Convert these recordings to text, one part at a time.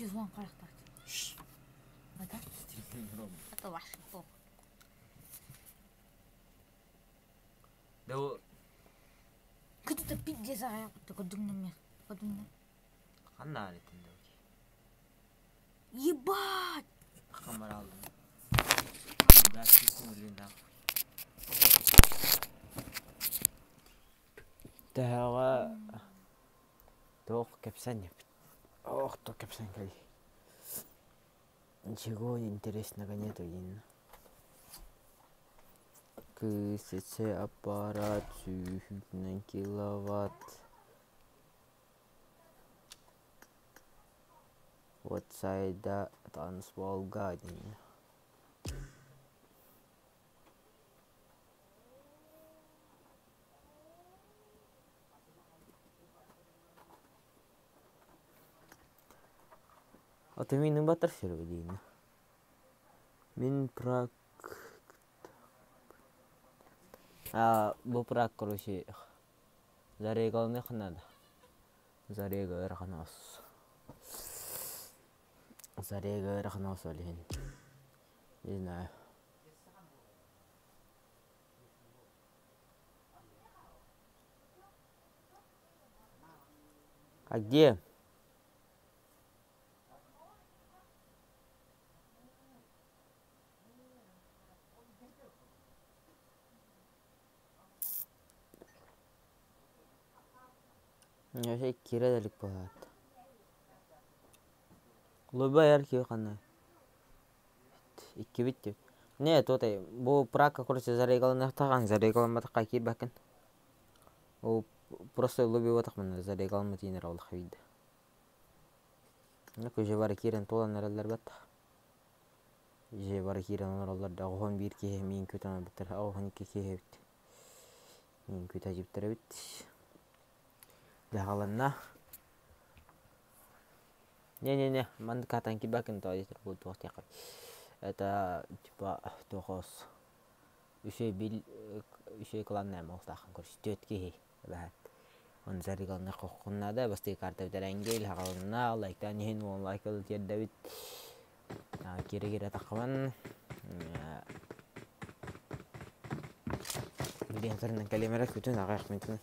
Дюзон харахтаах. Это? Это ваш бог. Да ол Кто-то пиздец аҕай кодуҥна. Ханна аалитин да Ебать! Хамар алдым. Да, блин, да. Төһөҕө туох кэпсээн Ох, то кэпсээн кэлий. Ничего интересного нету диэн. Кысыцы аппарат сүүһүнэн киловатт. Вот сайда танцполга диэн. А ты мин батар сервелине. Мин прак А бу прак короче зарегалных надо. Зарега ыараханос. Зарега ыараханос ол иһин. Не знаю. А где? Вообще киирэ да илик буолаат. Луба эр киһи ханна? Иккибит диэбит. Не, туотай, бу прака короче зарыгаланыахтахан, зарыгаламматахха киирбэккин. Ол просто лоббиотахпына зарыгаламмыт иинэр олох биирдэ. Уже бары киирэн туолан эрэллэр бат. Же бары киирэн олороллор да оҕоһун биир киһи миин күтэн ылбыттар. Оҕоһун икки киһи эбит. Миин күтэ дьиптэр эбит. Дьаһаланна. Не-не-не, маннык хатан киирбэккин тоҕо диэтэр бу туох диэххэ. Это типа туохос үсү бил үсү кланная буолтааххын көрүс түөрт киһи эбэһээт. Оны зарыгалына хоххуннаада бастыы карта бүтэрэнгил хаҕалынна лайктаан иһин уон лайк ылы тиэрдэбит. Киирэ-киирэ таххабын. Билиэн турунан кэлиэм эрэ күтүн аҕыйах мүнүүтүн.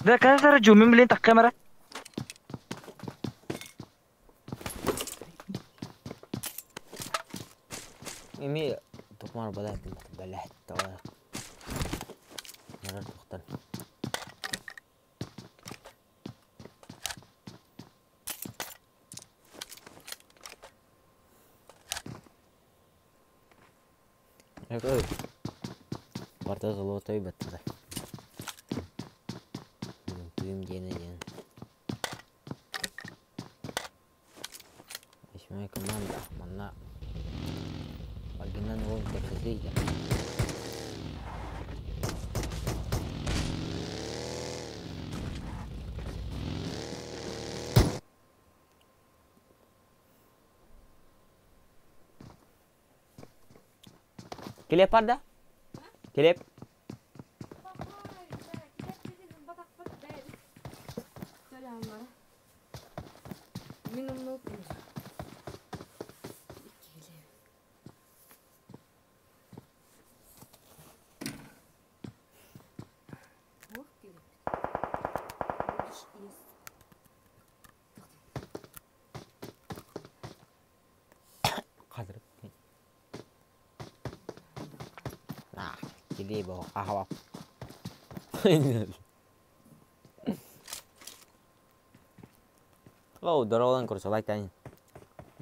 Да, кажется, жумин, блин, так камера. Эми тукмар балай балай тава. Нарар тухтан. Ой. Барта золотой баттада. Түйім дені ден. Восьмая команда. Манна. Оригинальный логика зрителя. Келеп барда? Келеп. Қазір. Келей бұл қахуа. Оу, дороган короче, лайктан.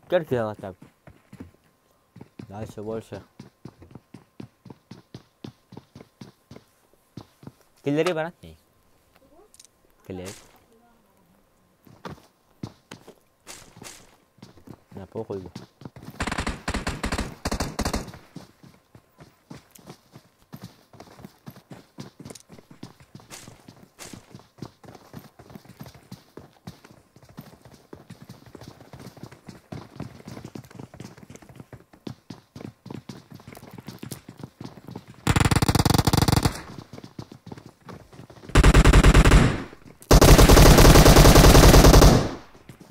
Кер лайктап. Дальше больше. Киллери барат не? Киллер. На похуй.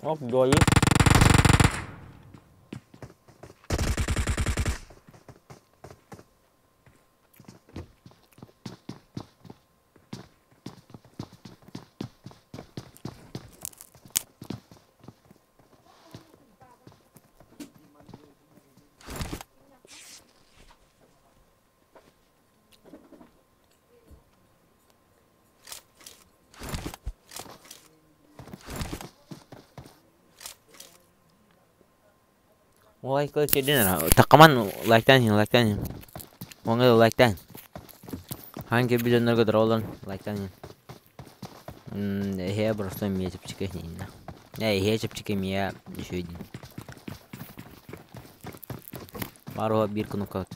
Оп, двоих. Лайк лайк Такаман лайктан лайктан. Оңы лайктан. Hangi videolarga дроолон лайктан. Хе просто мне чепчики не на. Не, хе чепчики мне еще один. Пару бир кнопка.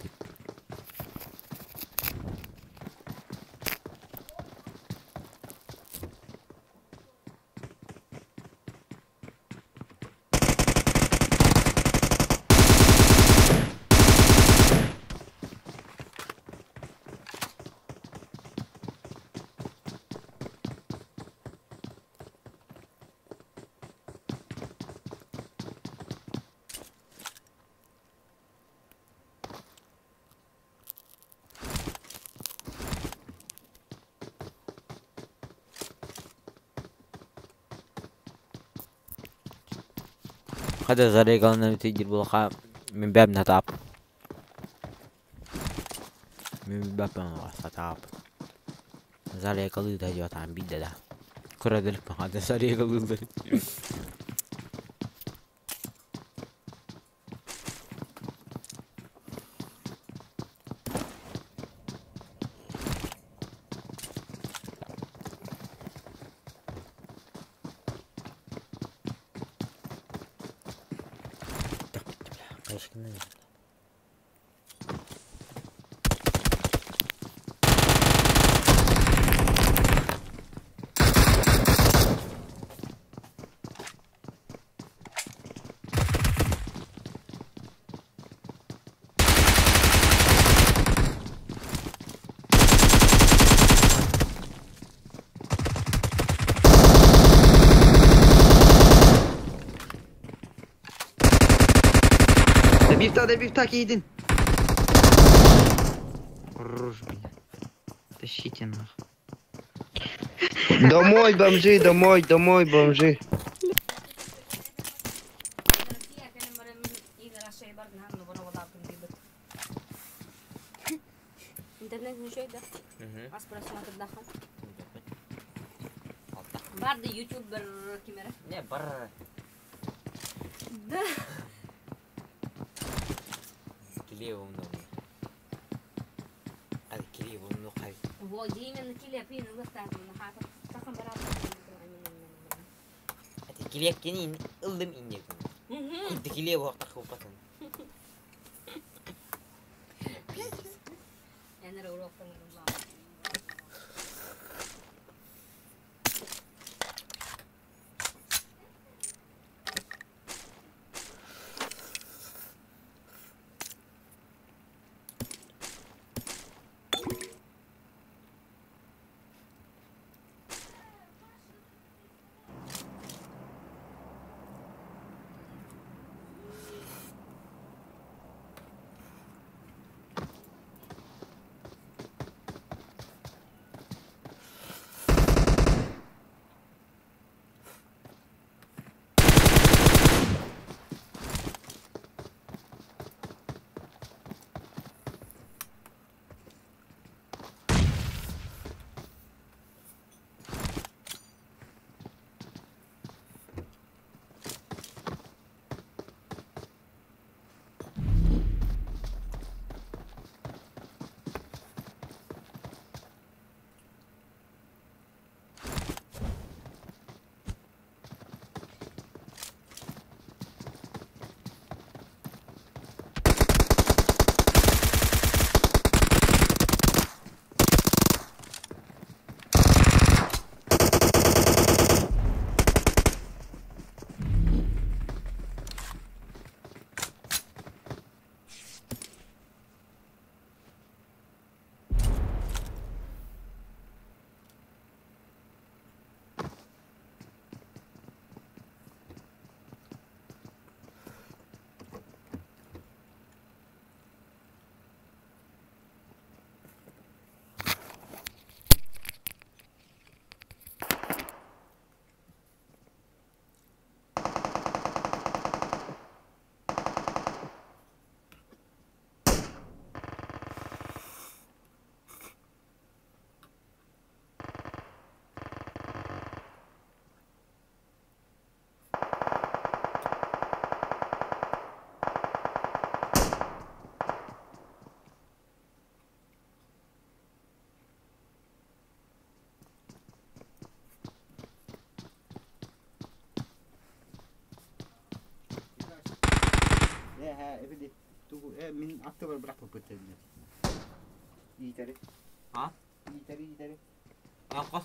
هذا زريق لنا تيجي البلقاء من باب نتعب من باب نتعب زريق اللي ده عم بيدا ده كرة دلك هذا زريق اللي Добив так, един. Хорош, блядь. Тащите нахуй. Домой, бомжи, домой, домой, бомжи. Мин аттыбар бырахпыппыт Иитэри. А? Иитэри, иитэри. А хос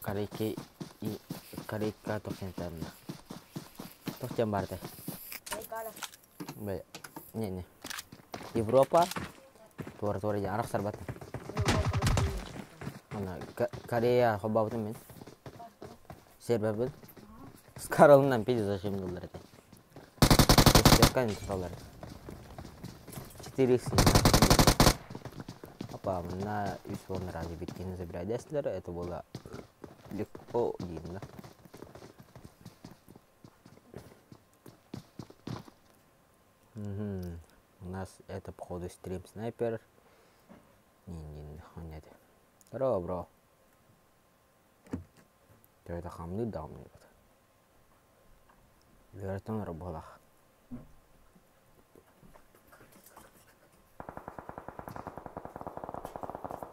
Карики и Карика тохтентарна. Тохтен барды. Не, не. Европа туора-туора дьэ арахсарбат. Ана Корея хоббабытым мен. Сербабыт. Скаралынан пиди зачем доллар это. Шестерка доллар. 4 Опа, на үс волн рази биткини забирать Это было легко видно. Угу. У нас это, походу, стрим снайпер. Не, не, не, нет. Здорово, бро. Ты это хамны дал мне. Вертон работах.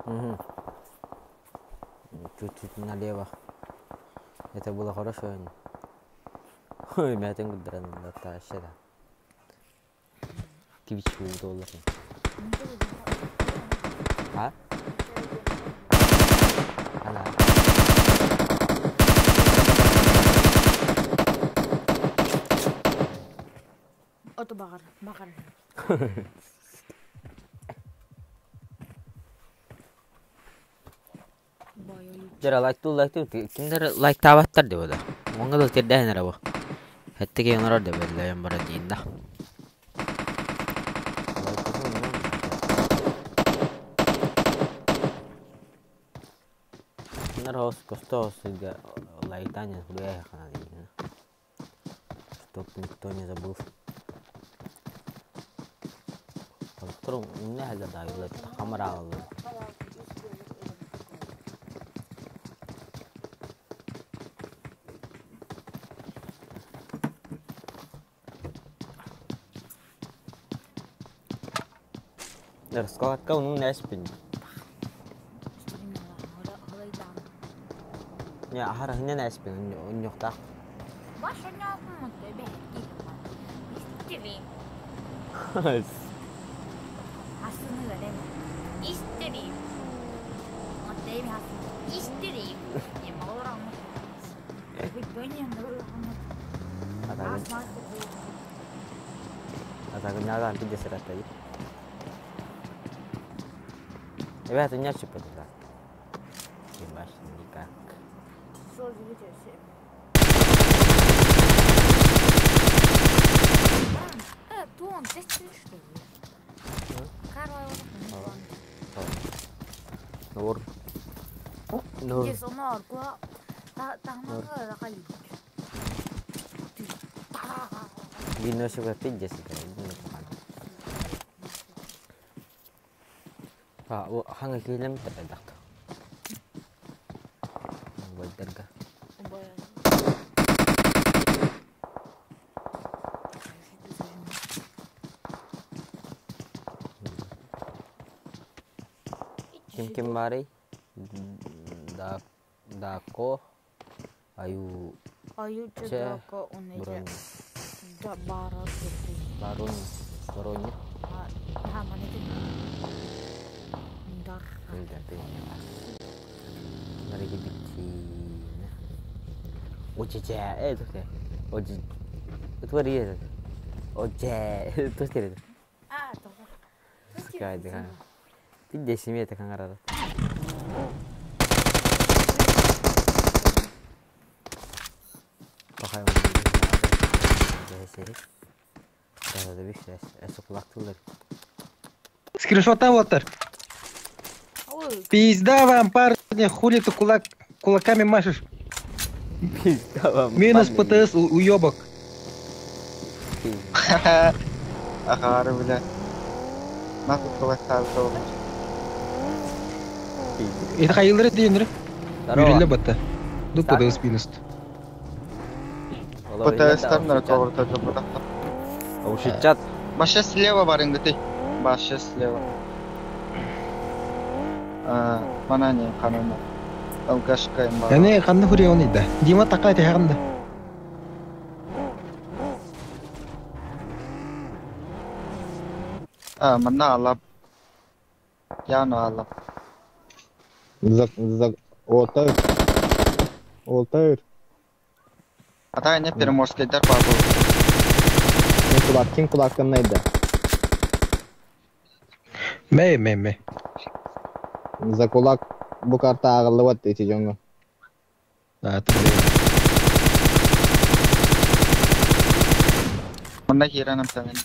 Угу. Чуть-чуть налево. Это было хорошо. Ой, меня там да. Твич доллар. А? Она. Ото багар, багар. Жара лайк тул лайк тул киндер лайк табаттар деп ода. Оңга да тердәһен ара бу. Хәттеге онорор деп элләйм бара дейин да. Киндер хос косто сыга лайтанин хуя хана дейин. Чтоб никто не забыл. Толтурун үнне хәлдә да юлы хамыр алды. Раскладка ну не спин. Не, ахара хне не спин, уньохта. Атагын пиде сыраттай. Ребята, не ошибка туда. Ебать, никак. Нор. Нор. Вино сюда пиздец, ханга килем тадак. Вальдерга. Ким ким барый? Да дако аю Аю дако унеже. Да бара барон бароня. Ha манете. Дар. Очече, э, Очи. Твори. Оче, тустер. А, това. Скай, да. Пидде семья так ангара. Пахай он. Да, да, биш, эсо кулактылар. Скриншота вот. Пизда вам, парни, хули ты кулаками машешь. Пизда вам. Минус ПТС, уебок. Ага, бля. Нас открывать ставить. Это хайылары дейінір. Здорово. Үрелі батта. Ду ПДС минус. ПТС-тар кого-то забыла. Ушичат. Баша слева барынды ты. Баша слева. А, мана не канана. Алкашка им бар. Яне қанды хүре оны да. Дима тақай тәғынды. А, мана алап. Яна алап. За за Олтар. Олтар. А та не Приморский дар бабу. Ким кулак, ким кулактан найда. Мә, мә, мә. За кулак бу карта агыллыбат эти жоңго. А, ты Мында хиранам сәмен.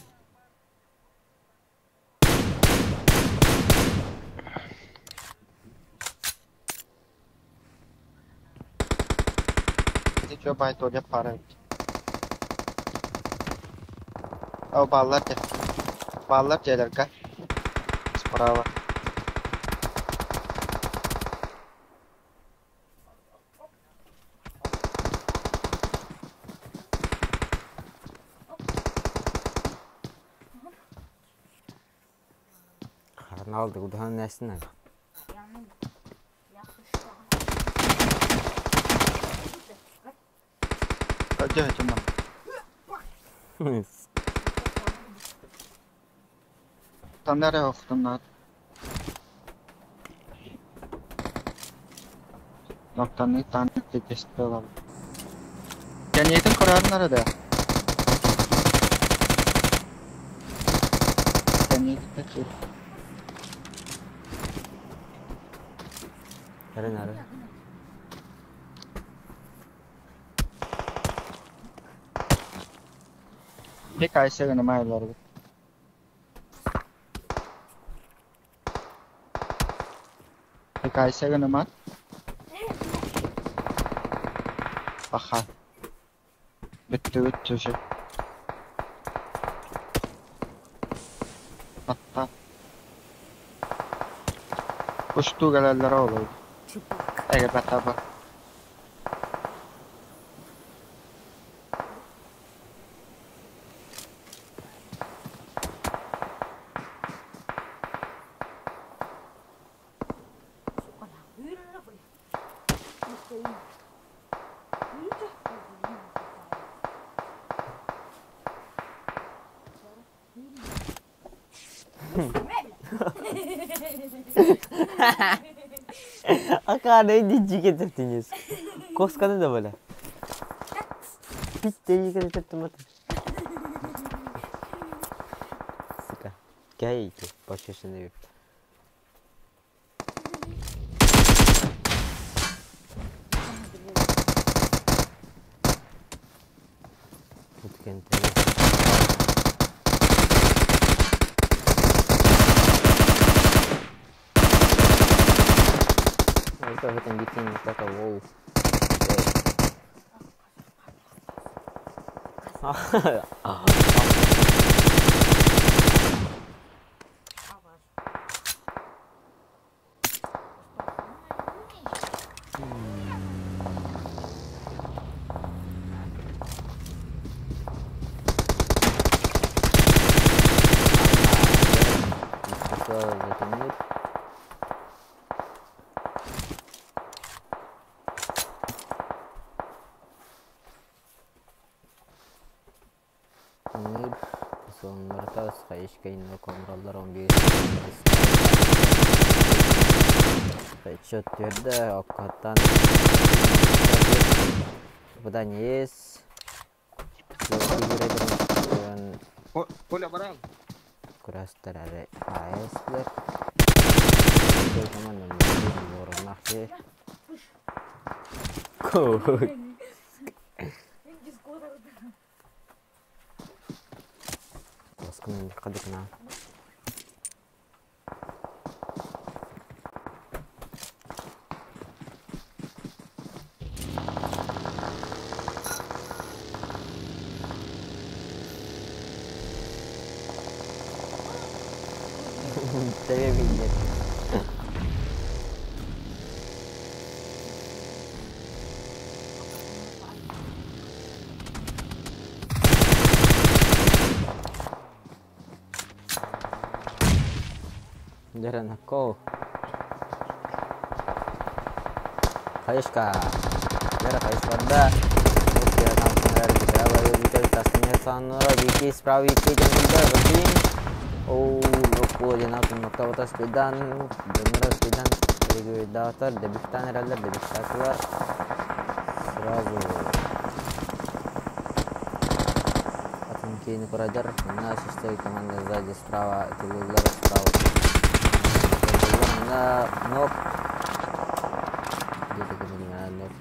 Ты чё бай толя пара. О, баллар де. Баллар делерка. Справа. Харналды, удахан нәсін ага. Где это нам? Там nereye okudum lan? Noktanı tane testi alalım. Caniyetin kararı nerede? Caniyetin de Nere nere? Pek Ayşe günü maylar. Pek Ayşe günü ma. Baxa. Bitti bitti şey. Hatta. Uçtu gelenlere oldu. Ege bata bak. Акана иди жиге тенес. Косканы да бала. Пит жиге тертим. Сука. Гайки, башышын өп. Өткен Ito bitin taka wow. Хайшкайын контроллар 11 Счет твердо, окатан. Попадание есть. Коля барал. Kurastarare AS-лер. Команда Воронахе. Баскын қадықна. Тэбэ билбэт. Дьаранакко. Хаешка. Дьара хайыспарда. Справа Сразу атын киини курадар. Мына шестой команда сзади справа тылылар справа. Мына нок. Где-то нок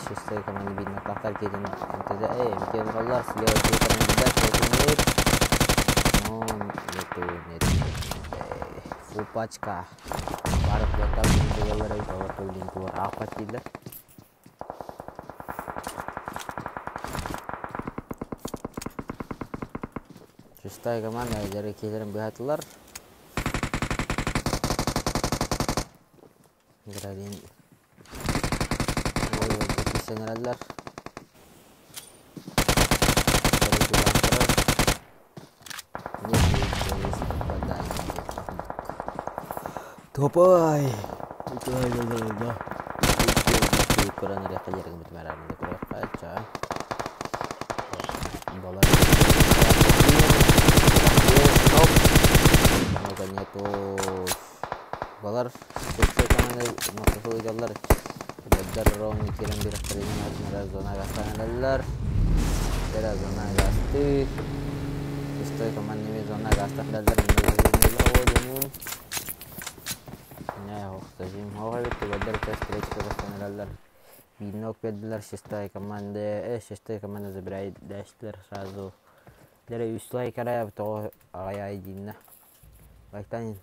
Шестой команда видно тахтар кетин МТЗ. Эй, МТЗ роллар слева три команда да, Ну, нету, нет. Фу пачка. Пара плота булалар олар төлден туар апат дийлер. Шестая команда жары келерин быһатылар. Градин Сенераллар. Топай! Балар зона гастаналар. Тера зона гасты. Шестой команда зона гастаналар. Бинок бердилер шестая команда. Шестая команда забирает дэшлер сразу. Лere үс лайк арая тоҕо аҕай динна. Лайктан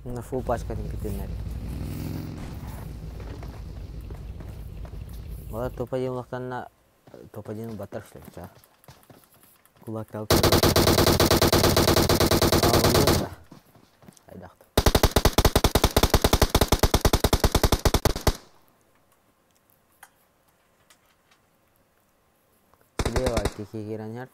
На фул пачка китиннер. Балар топ-1 лақтанна топ-1 батар шлепча. Кулак талты. Айдахты. Слева тихий гираньяр.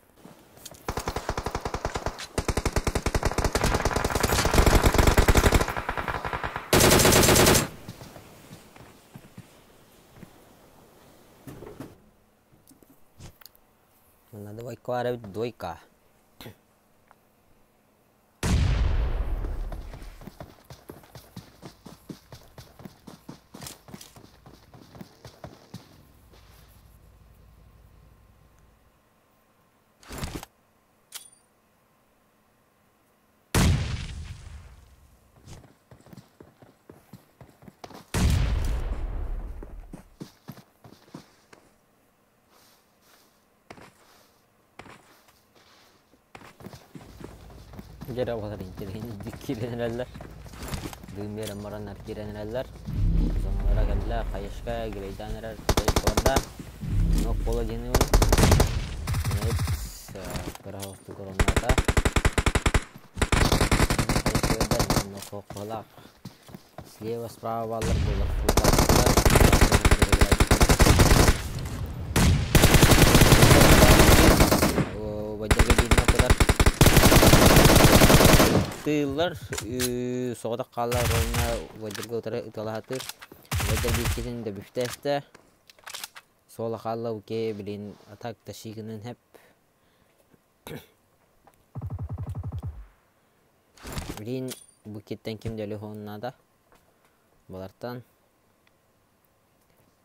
На двойку арабит двойка. Дьэ оҕолор киирэн эрэллэр. Дыым биэрэн бараннар киирэн эрэллэр. Зоналара кэллэ, хайышка, грейдаан эрэр, барда. Нок пола диэни Нет, кыра оҕустук оронноото. Слева, справа баллар буолар. Вадяга диэн кыдар. Тыыллар соҕотох хааллар уонна Вадярга утары ыталаһатыр. Вадяр бииркитин да бүфтээстэ. Суола хаалла уке билин атак ташигынан хеп. Билин букеттен ким дөлі хоннада. Балартан.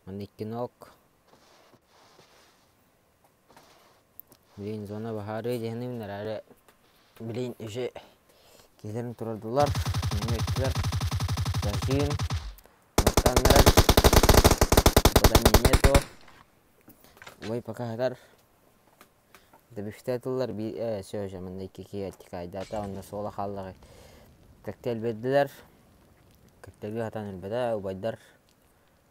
Манна икки нок. Билин зона баһары дьэһэним нэрээри билин уже киһилэрин турардылар. Неме өттүлэр. Зажим. Маттаннар. Попадания нету. Ой, пока хатар. Дэбүфтэ тыллар би все же манна икки киһи аттикайдаата онно суола хааллаҕай. Коктейль бердилэр. Коктейльгэ хатан өлбөтө убайдар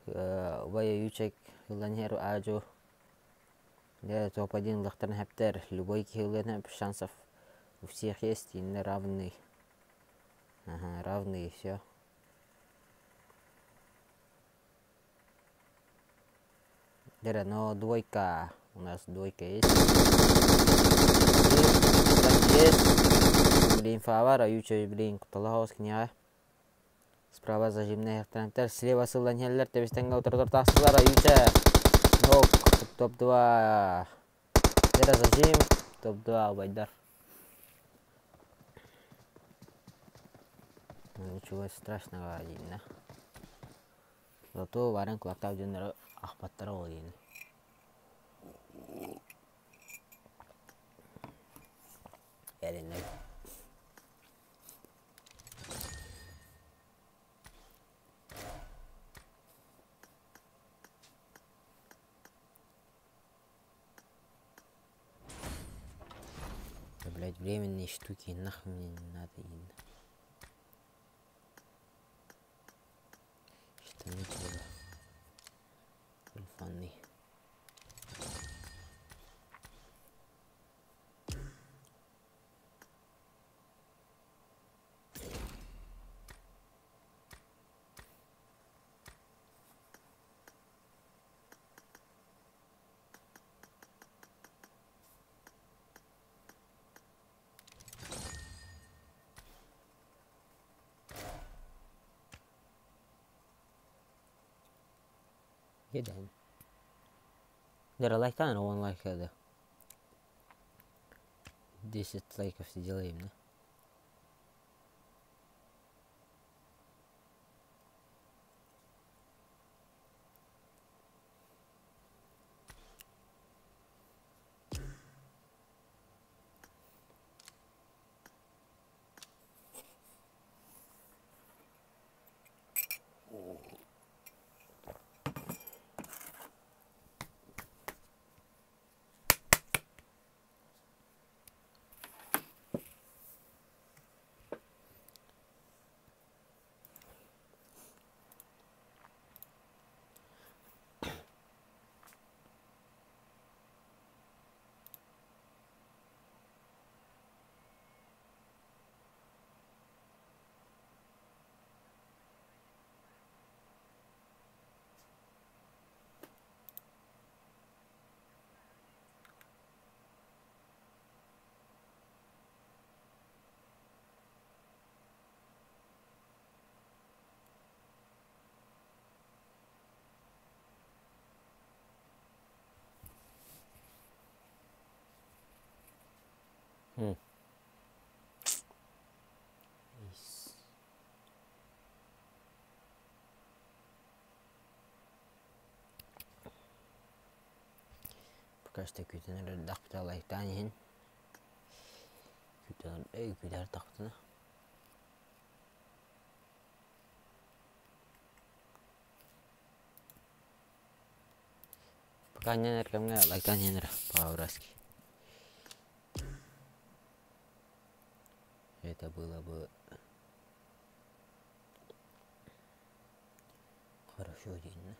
убай өйүүчэк ыллан иһэр аажу. Дьэ, топ-1 ылыахтарын сөптөр. Любой киһи ылыан шансов у всех есть, иннэ равный. Ага, равный и все. Дьэ, но двойка. У нас двойка есть. Есть. Блин, фавар, аютча, блин, куталаһос киниэхэ. Справа зажимная хтранттар, слева сыллан иһэллэр, тэбистэҥҥэ утары тахсылар, аютча. Нок, топ-2. Дьэ, зажим, топ-2 убайдар. Ничего страшного дииннэ. Зато баран кулактаах дьоннору ахпаттара ол диэн. Эрэнэр. Да, блядь, временные штуки нахуй мне не надо. Штаны треба. Фанны. Еден. Дара лайктан, он лайк это. 10 лайков сделаем, да? Ис. Пока что күүтэн эрэрдэхпитэ лайктаан иһин. Күүтэн күүтэр тахпытына. Пока анньан эр кэмҥэ лайктаан иһин эрэ по-братски. Это было бы хорошо диэн.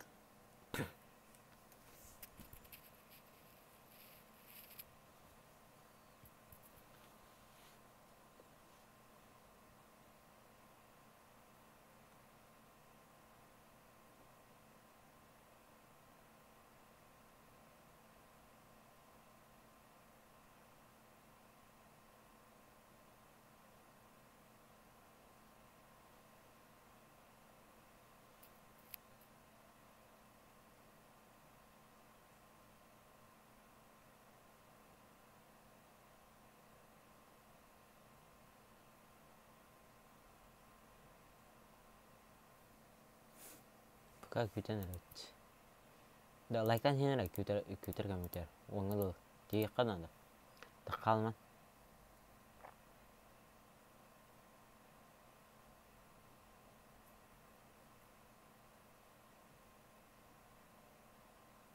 Пока күүтэн эрэбит. Да лайктаан иһин эрэ күүтэр күүтэр кэммитигэр уоҥҥа дылы тиийиэххэ наада. Хаалыман.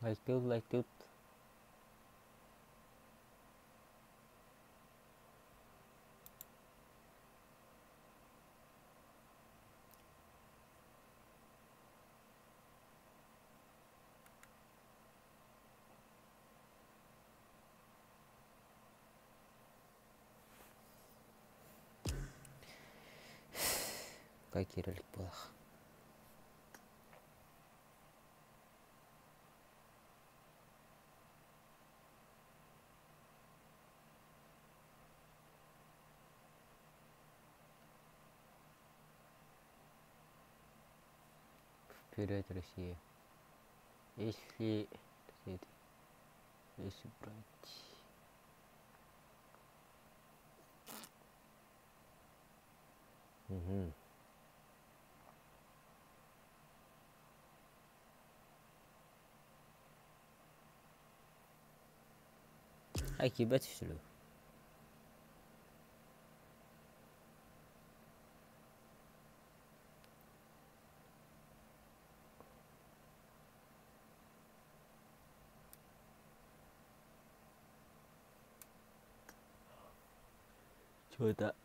Лайктыыр лайктыыр. Пока киирэ илик буолах. Вперед, Россия! Если если брать. Угу. Хай киирбэт үсүлү. Чего это?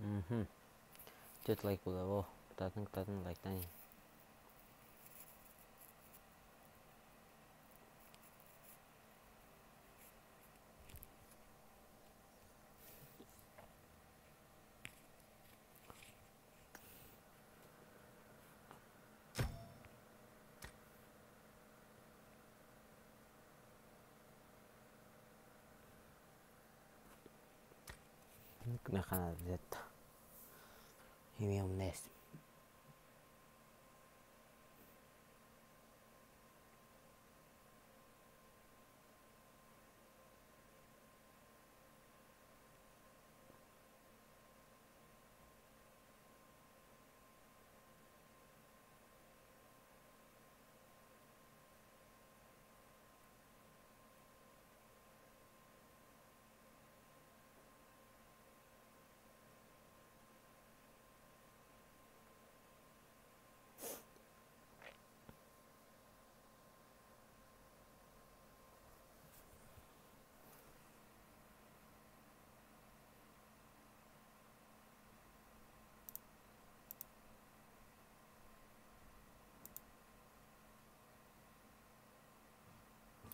Угу. Түөрт лайк буолла Кытаатын кытаатын лайктаан иһин. Механизет. Имеем нест.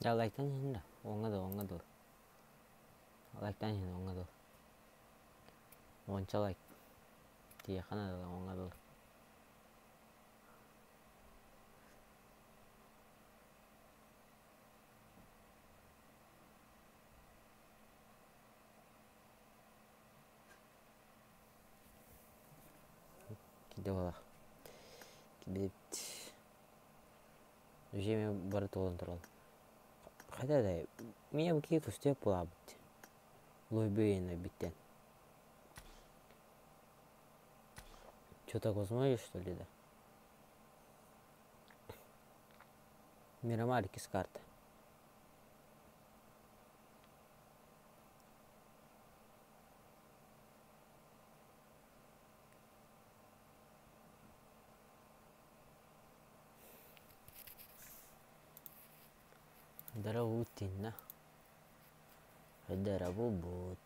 Я лайктан иһин да, оҥҥа да, оҥҥа дуо. Лайктан иһин оҥҥа дуо. Уонча лайк. Тиийиэххэ наада оҥҥа дуо. Киде буолар. Кибит. Дьиэми бары туолан турал. Хайда да миэм киһи көстүөк буолаабыт. Лойбөйөн өлбүттэн. Что так возможно, что ли, да? Мирамар иккис карта. Дара уутинна. Дара бут.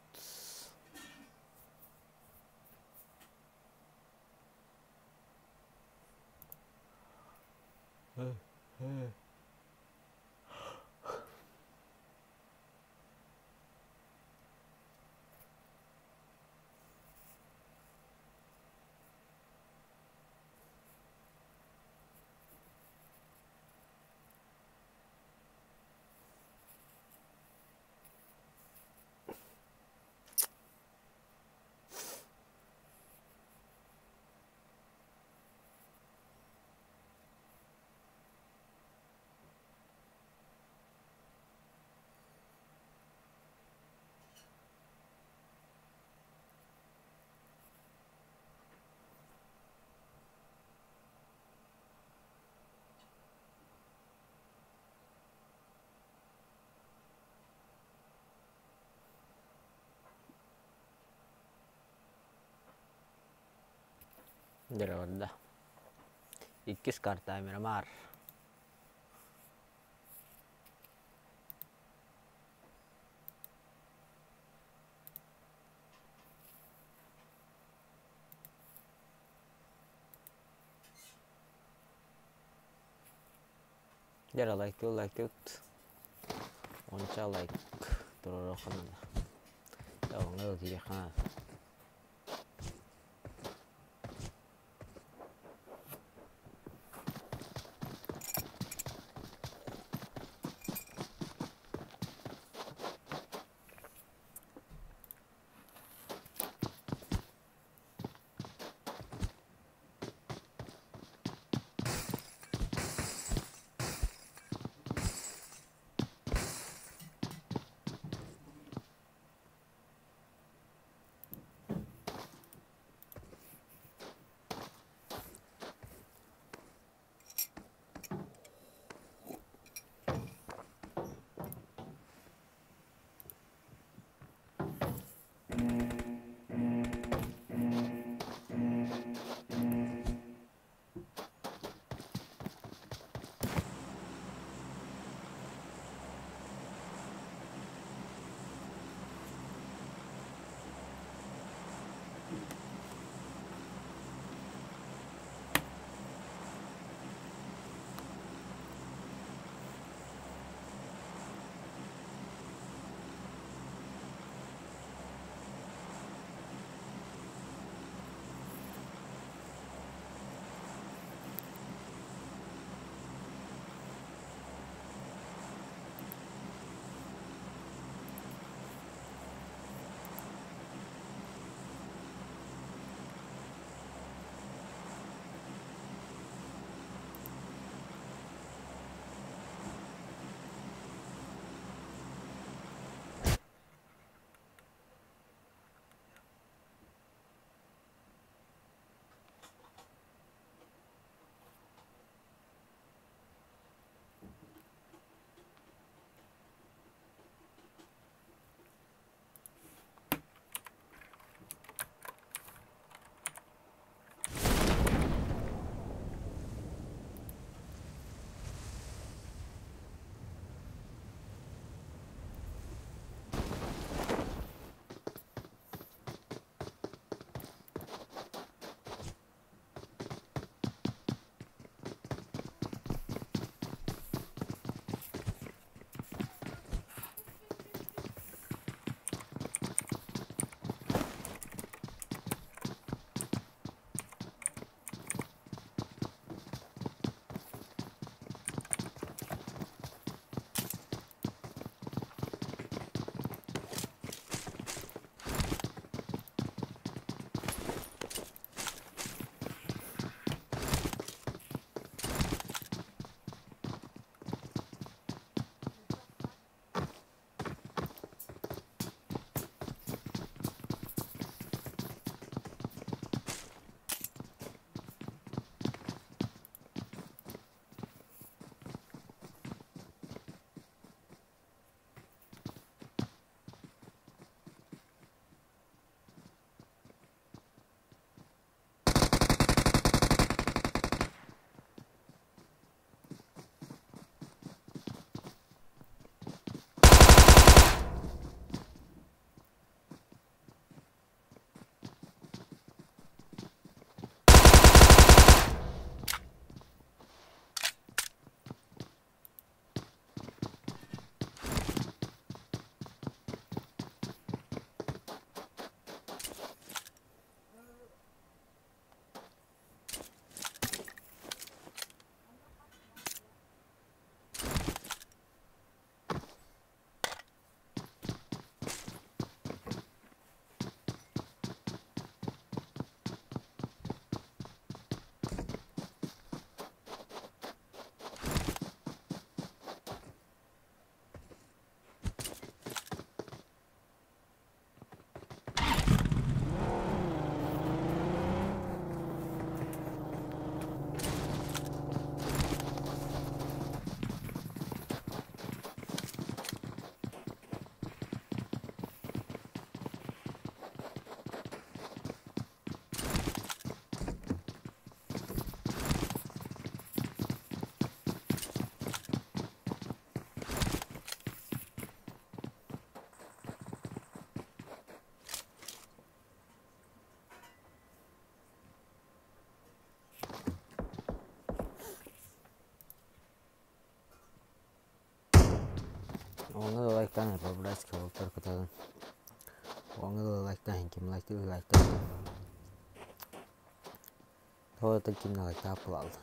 Дьэ, Иккис карта Мирамар. Дьэ, лайктыы лайктыыт. Онча лайк туруоруохха наада. Оҥо да тиийиэххэ наада. Оҥо да лайктаан по-братски уолаттар кытарын. Оҥо да лайктаан ким лайктыыр лайктаан. Тоҕо да ким да лайктаах буолаллар.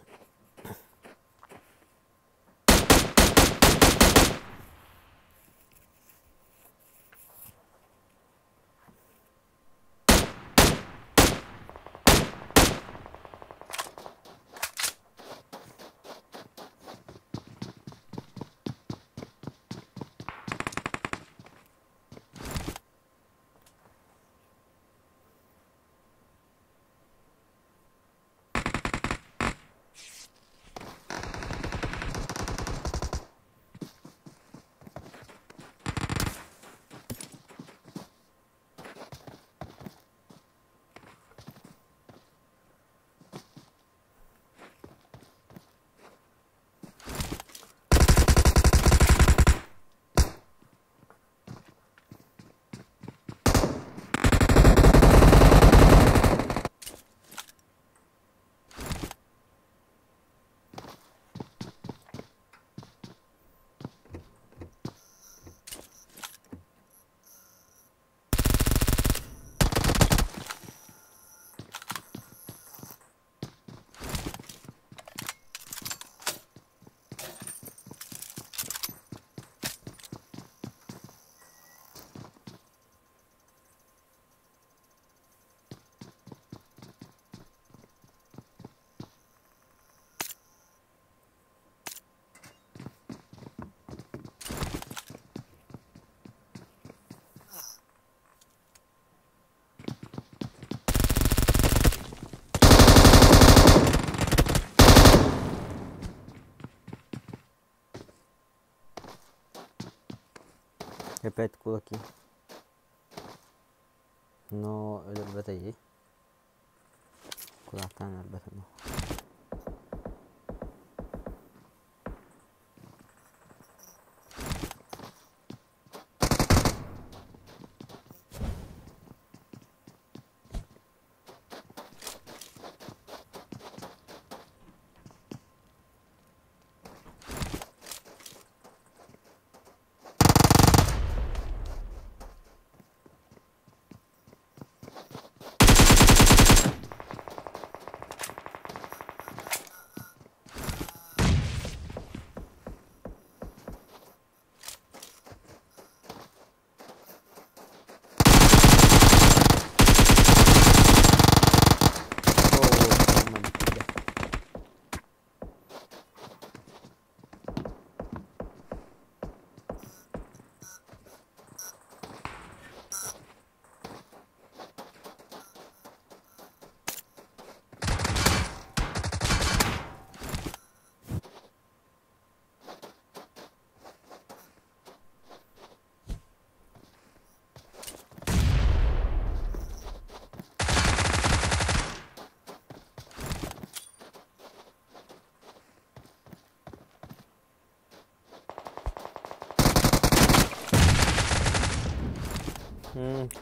Опять кулаки. Но өлөрбөтө Кулактан өлөрбөтө.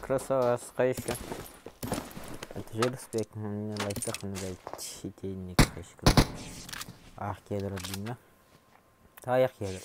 Красава, скайшка. Это же респект, мне лайктах надо читейник Ах, кедр динна. Таях кедр.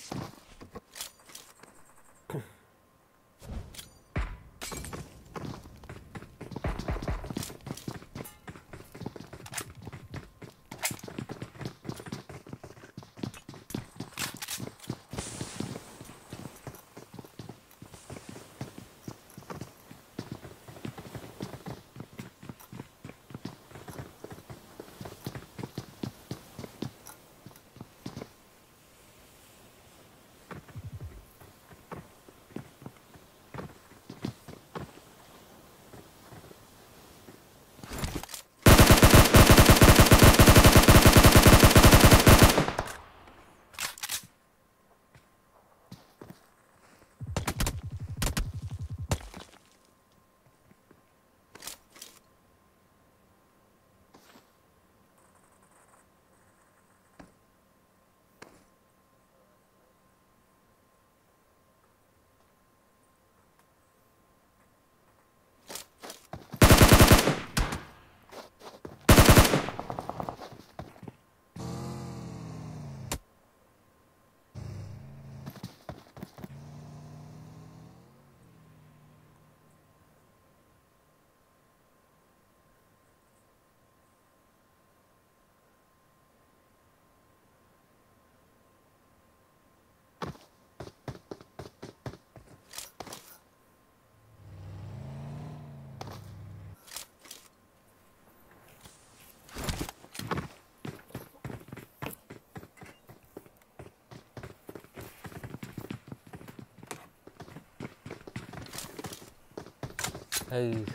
Эй.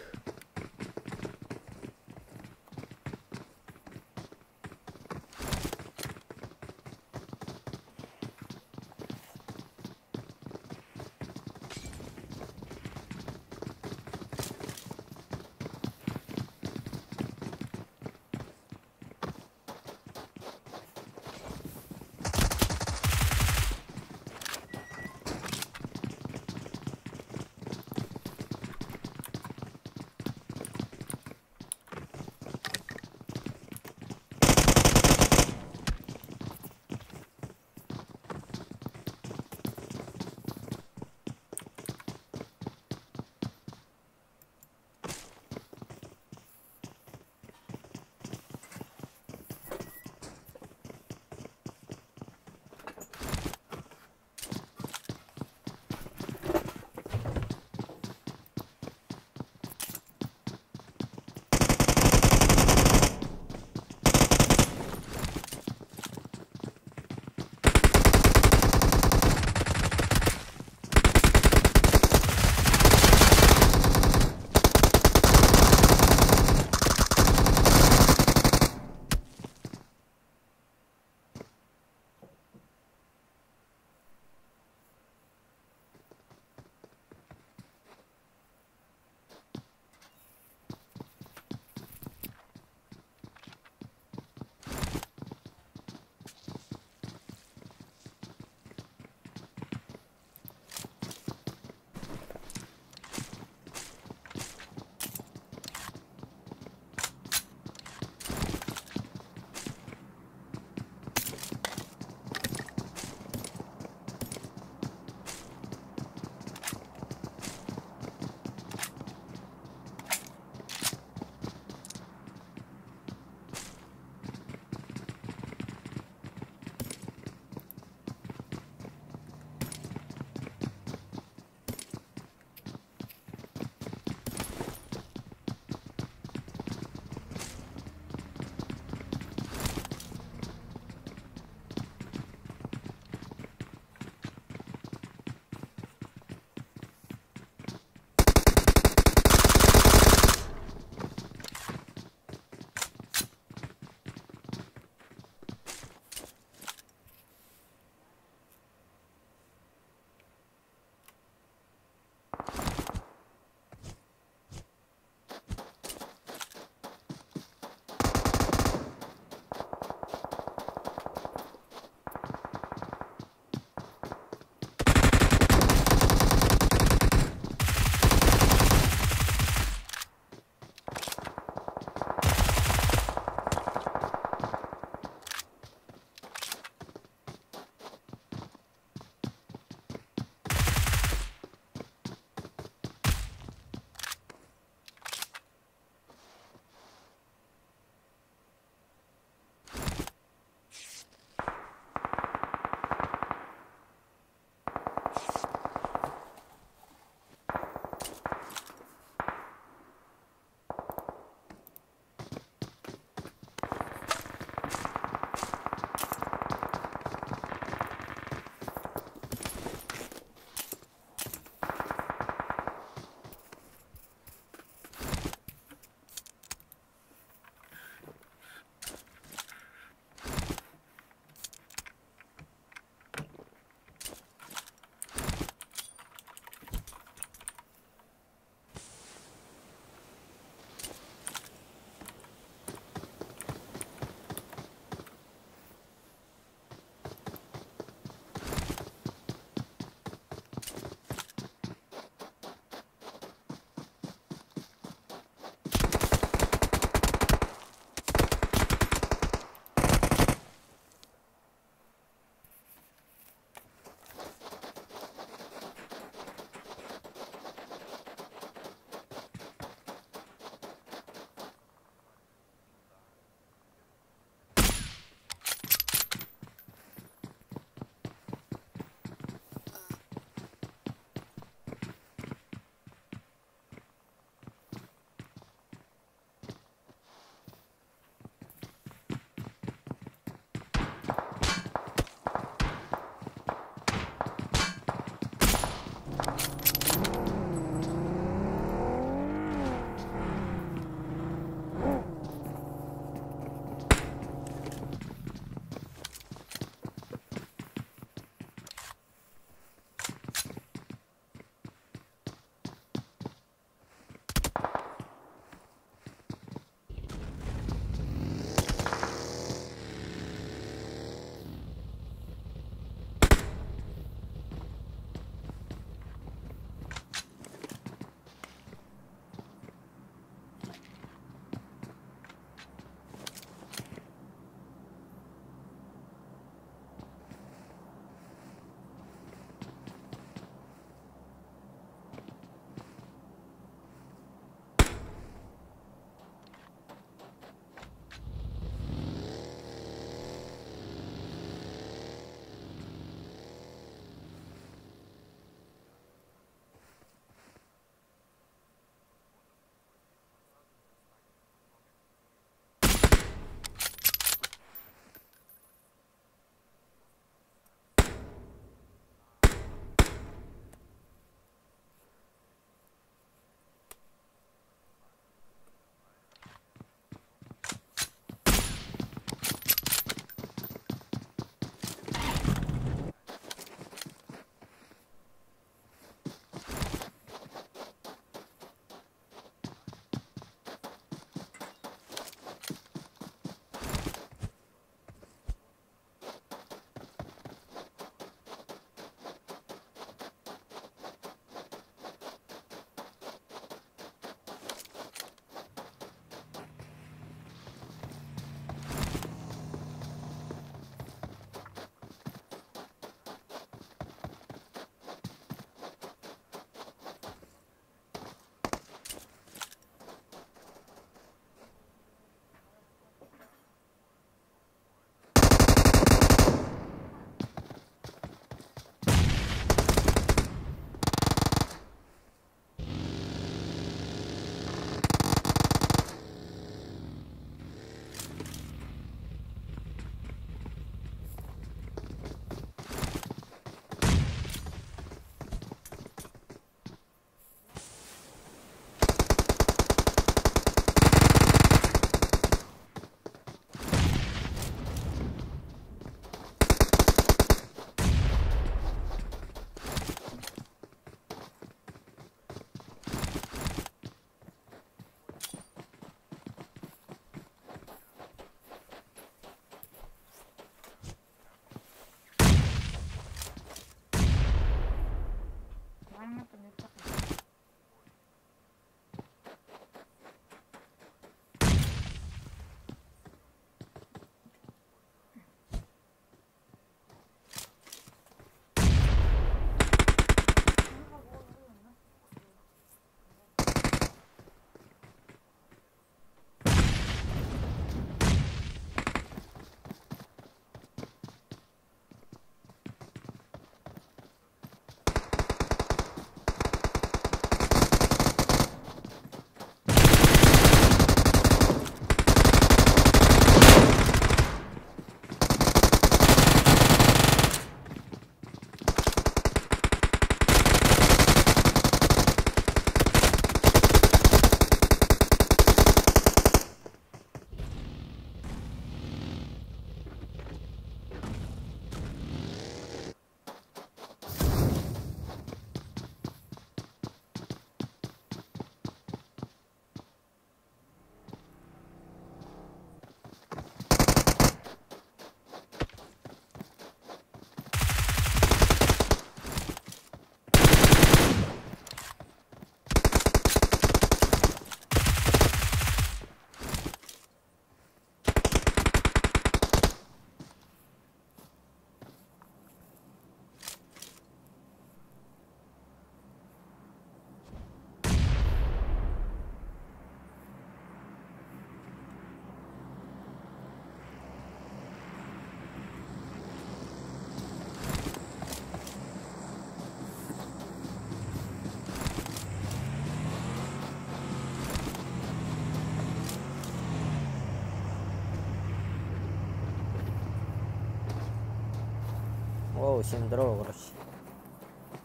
Здорово, всем здорово, короче.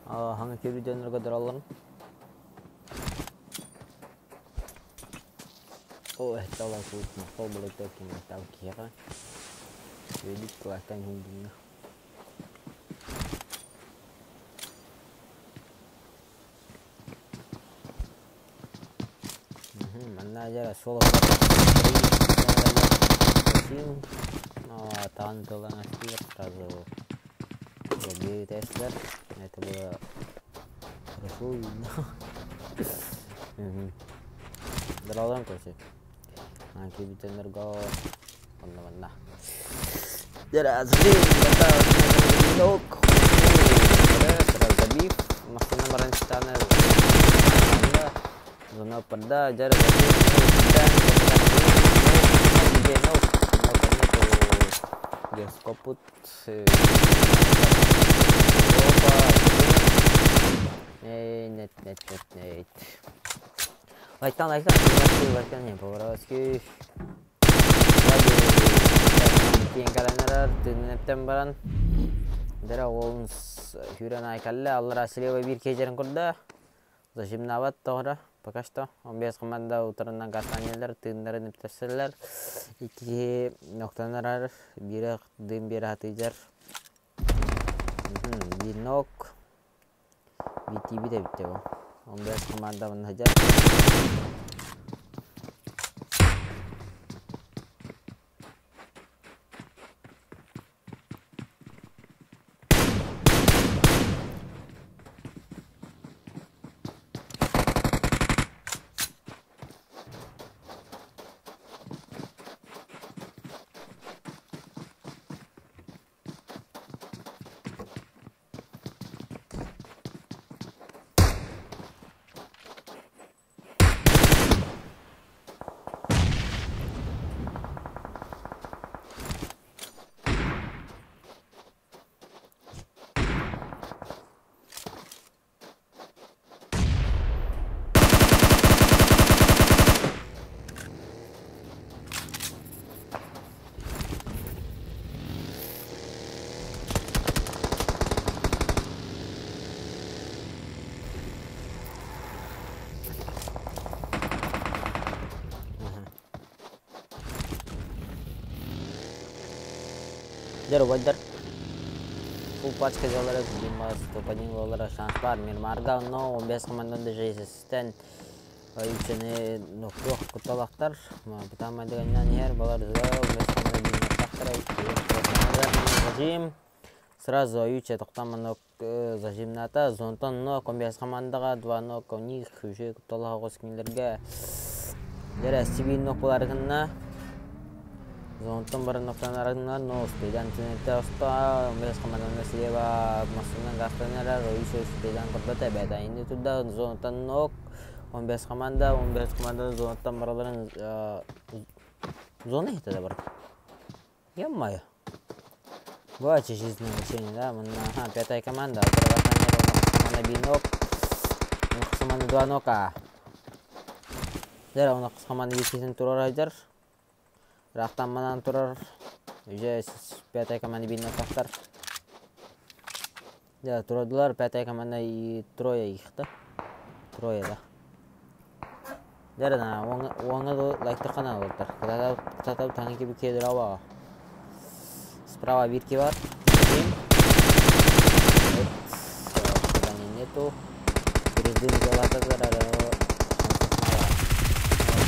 Хаҥа кирбиденерге дыралларын. О, это лайк махтал булайта кимметтал киһиэхэ. Үөдүк кылаастан иһин Манна дьэ суол таан тылан астыыр сразу забили тестер. Это было хорошо видно. Здорово, короче. Кибитенерго онно манна. Дьэ, забив массыына баран истэҕинэ зона парда дьэ Гескопут нет нет нет нет Лайктан лайктан лайктан не поворотский Киэн кэлэн тыыннэптэн баран дэрэ уолун сүүрэн айкалла аллара слева биир киэжэрин курда зажимнабат тоҕора пока что 15 команда утарынан гастанеллер тыыннарын үптэрсэллэр икки киһи ноктанарар биирэ дым биэрэ хатыйдьар биир нок биир эбиттэ бу 15 команда манна сылдьар. Дьэ, убайдар, фул пачка дьаллара Димас топ-1 буолара шанс баар. Мирмарга онно 15 командан даже систен үчэни нохтуох кутталахтар. Бытаан майдыганнан иһэр балар 15 команда биирнэхтахтара зажим. Сразу Юча тоқтаманок зажимната. Зонтон но 15 командаға 2 нок у них уже кутталаха оҕус кинилерге. Дьэ, сибиин нок буларыгынна. Зонтон баран ноктан арыгынна, но успейдан тенетте оста, 15 команданы слева массынан гастанарар, Юча успейдан көрбөтө, бэта инди турда зонтон нок, 15 команда, 15 команда зонтон бараларын зона хитте да бар. Ё-моё. Бывает жизненное учение, да? Ага, пятая команда. Команда бинок. Команда два нока. Дера, у нас команда естественно турар айдар. Рахтан манан турар. Уже пятая команда бинок тахтар. Да, турадылар, пятая команда и трое их, да? Трое, да. Дера, на, оңа лайктар қана олар. Когда таңы кебі кедір ауа. Справа бирки бар. Нету. Перед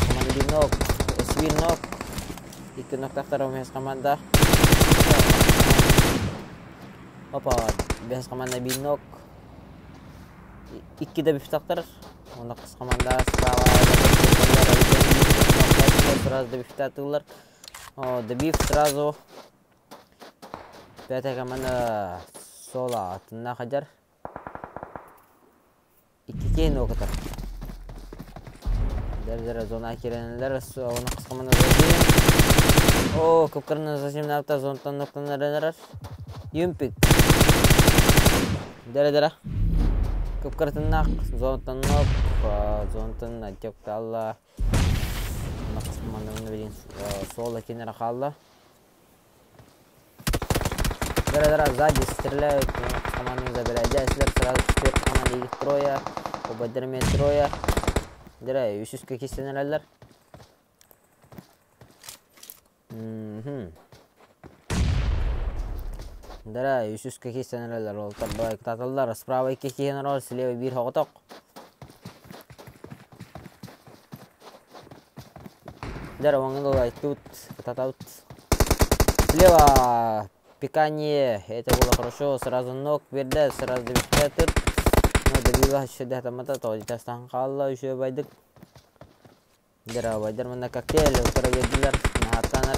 команда бир нок, бир нок. Икки ноктахтар 15 команда. Опа, 5 команда бир нок. Икки да бифтахтар. 19 команда справа. Сразу добифтатылар. Добив сразу. Пятая команда соло атына хадьар. Икки кейн окутар. Дер зона киренелер, оны кыс команда зажим. О, кыпкырны зажим напта зонтан ноктан аренерер. Юмпик. Дер дер. Кыпкыртыннак зонтан нок, зонтан атёкталла. Оны кыс команда билин соло кенер халла. Дара-дара сзади стреляют, но команду забирает Дяслер, сразу четвертая команда их трое, Обадерме трое. Дара, үсүскэ кистенереллер. Дара, үсүскэ кистенереллер, ол тарбай кытаталлар, справа икки киһи слева биир хоҕотох. Дара, оҥын тут, кытатабыт. Слева пикание, это было хорошо, сразу ног берде, сразу добивтер. Но добила еще тамата, то тастан хаалла, еще байдык. Дара, байдыр мында коктейль, утара бердилер, нахаттанар.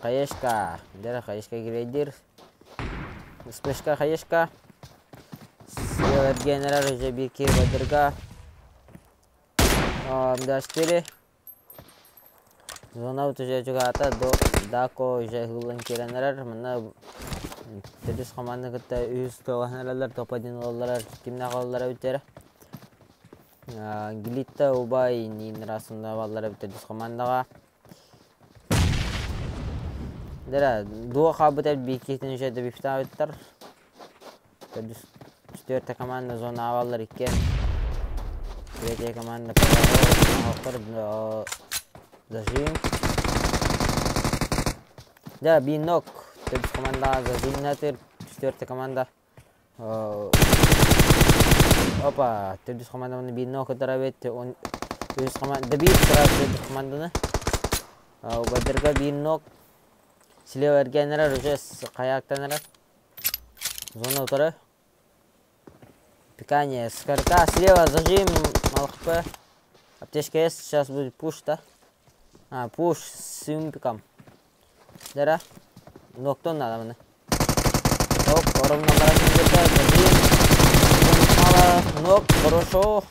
Хаешка, дара, хаешка кирейдир. Спешка, хаешка. Слева генерал уже бирки байдырга. М24. Зона уже чугата до дако уже хылын киренерер. Мына төрдүс команда кытта үс тоғанаралар топ-1 олалар кимне қалалар өтер. Глитта убай нин расында баллар төрдүс командаға. Дара дуа қабыт бикетин уже добифта өттер. Төрдүс четвертая команда зона аваллар иккен. Третья команда зажим. Да, бинок. Төрдүс команда зажим натыр. Четвертая команда. Опа, төрдүс команда бинок тарабет. Он үс команда добит сразу төрдүс команданы. Убадырга бинок. Слева эргенерер уже каяктанерер. Зона утары. Пикание с КРК. Слева зажим. Мало хп. Аптечка есть. Сейчас будет пуш, да? А, пуш с юмпиком. Дара. Ноктон надо мне. Оп, ровно где-то. Зажим. Мало. Ног. Хорошо.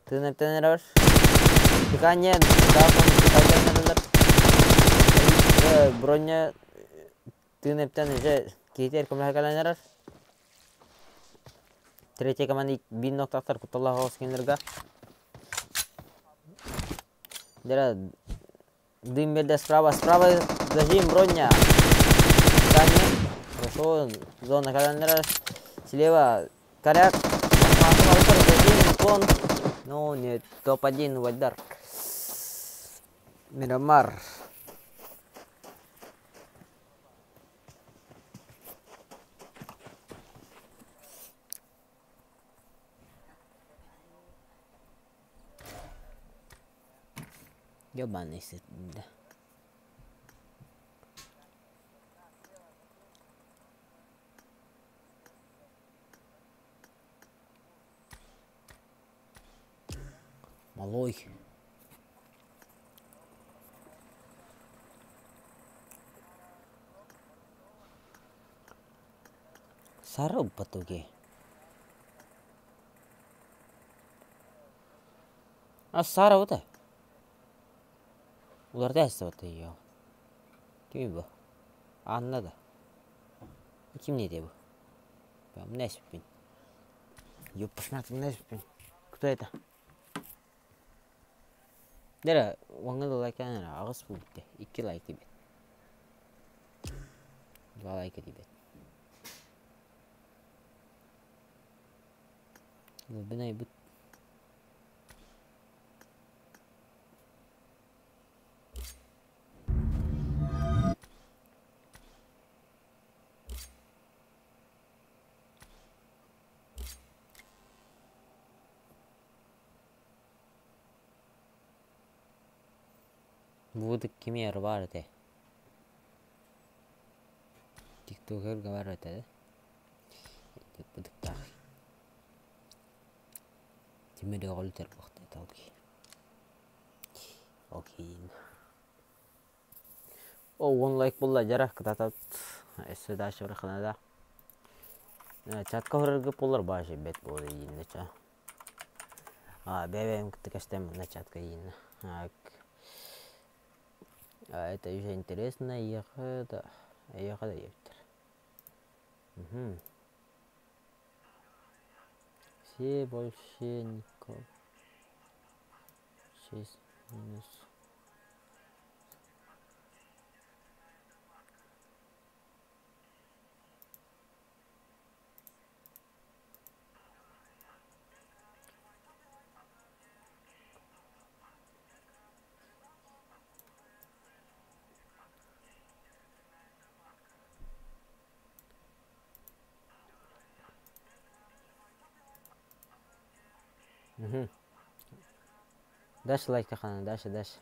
Ты на тренер. Пикание. Да, пикание. Броня. Ты на уже. Кейтер кымлахакаланерер. Третья команда бин ноктактар куталла хоскенлерга. Дера дым берде справа, справа зажим броня. Пикание. Хорошо, зона каланерер. Слева коряк. Зажим, уклон. Ну, нет, топ-1 Вальдар. Мирамар. Ёбаный сыт, да. Малой. Сарып батуге. А Сара вот это. Уларда эсте ее. Ким бу? Анна да. Ким не bu? Ben ne spin? Ёпшмат не спин. Кто это? Дера, оңы лайк ағыс бұл бітті. 2 лайк дебет. 2 лайк дебет. Глубина бұт. Буду кимер бар эте. Тиктокер бар эте. Будук тах. Тимир оғыл тербақта талки. Окей. О, 10 лайк булла жара кытатат. Эссе дальше бір қанада. Чатка хорыргы болар башы бет болды дейін ча. А, бебем кытыкаштем на чатка дейін. А это уже интересно, ехада, ехада ептер. Угу. Все больше никого. 6 минус. Угу. Дальше лайк хана, дальше, дальше.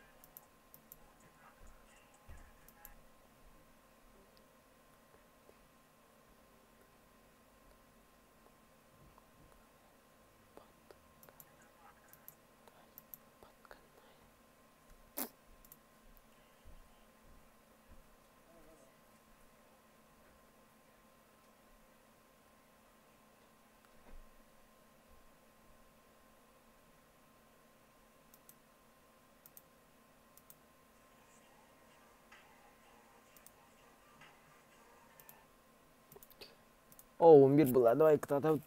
О, умбир была, давай кто-то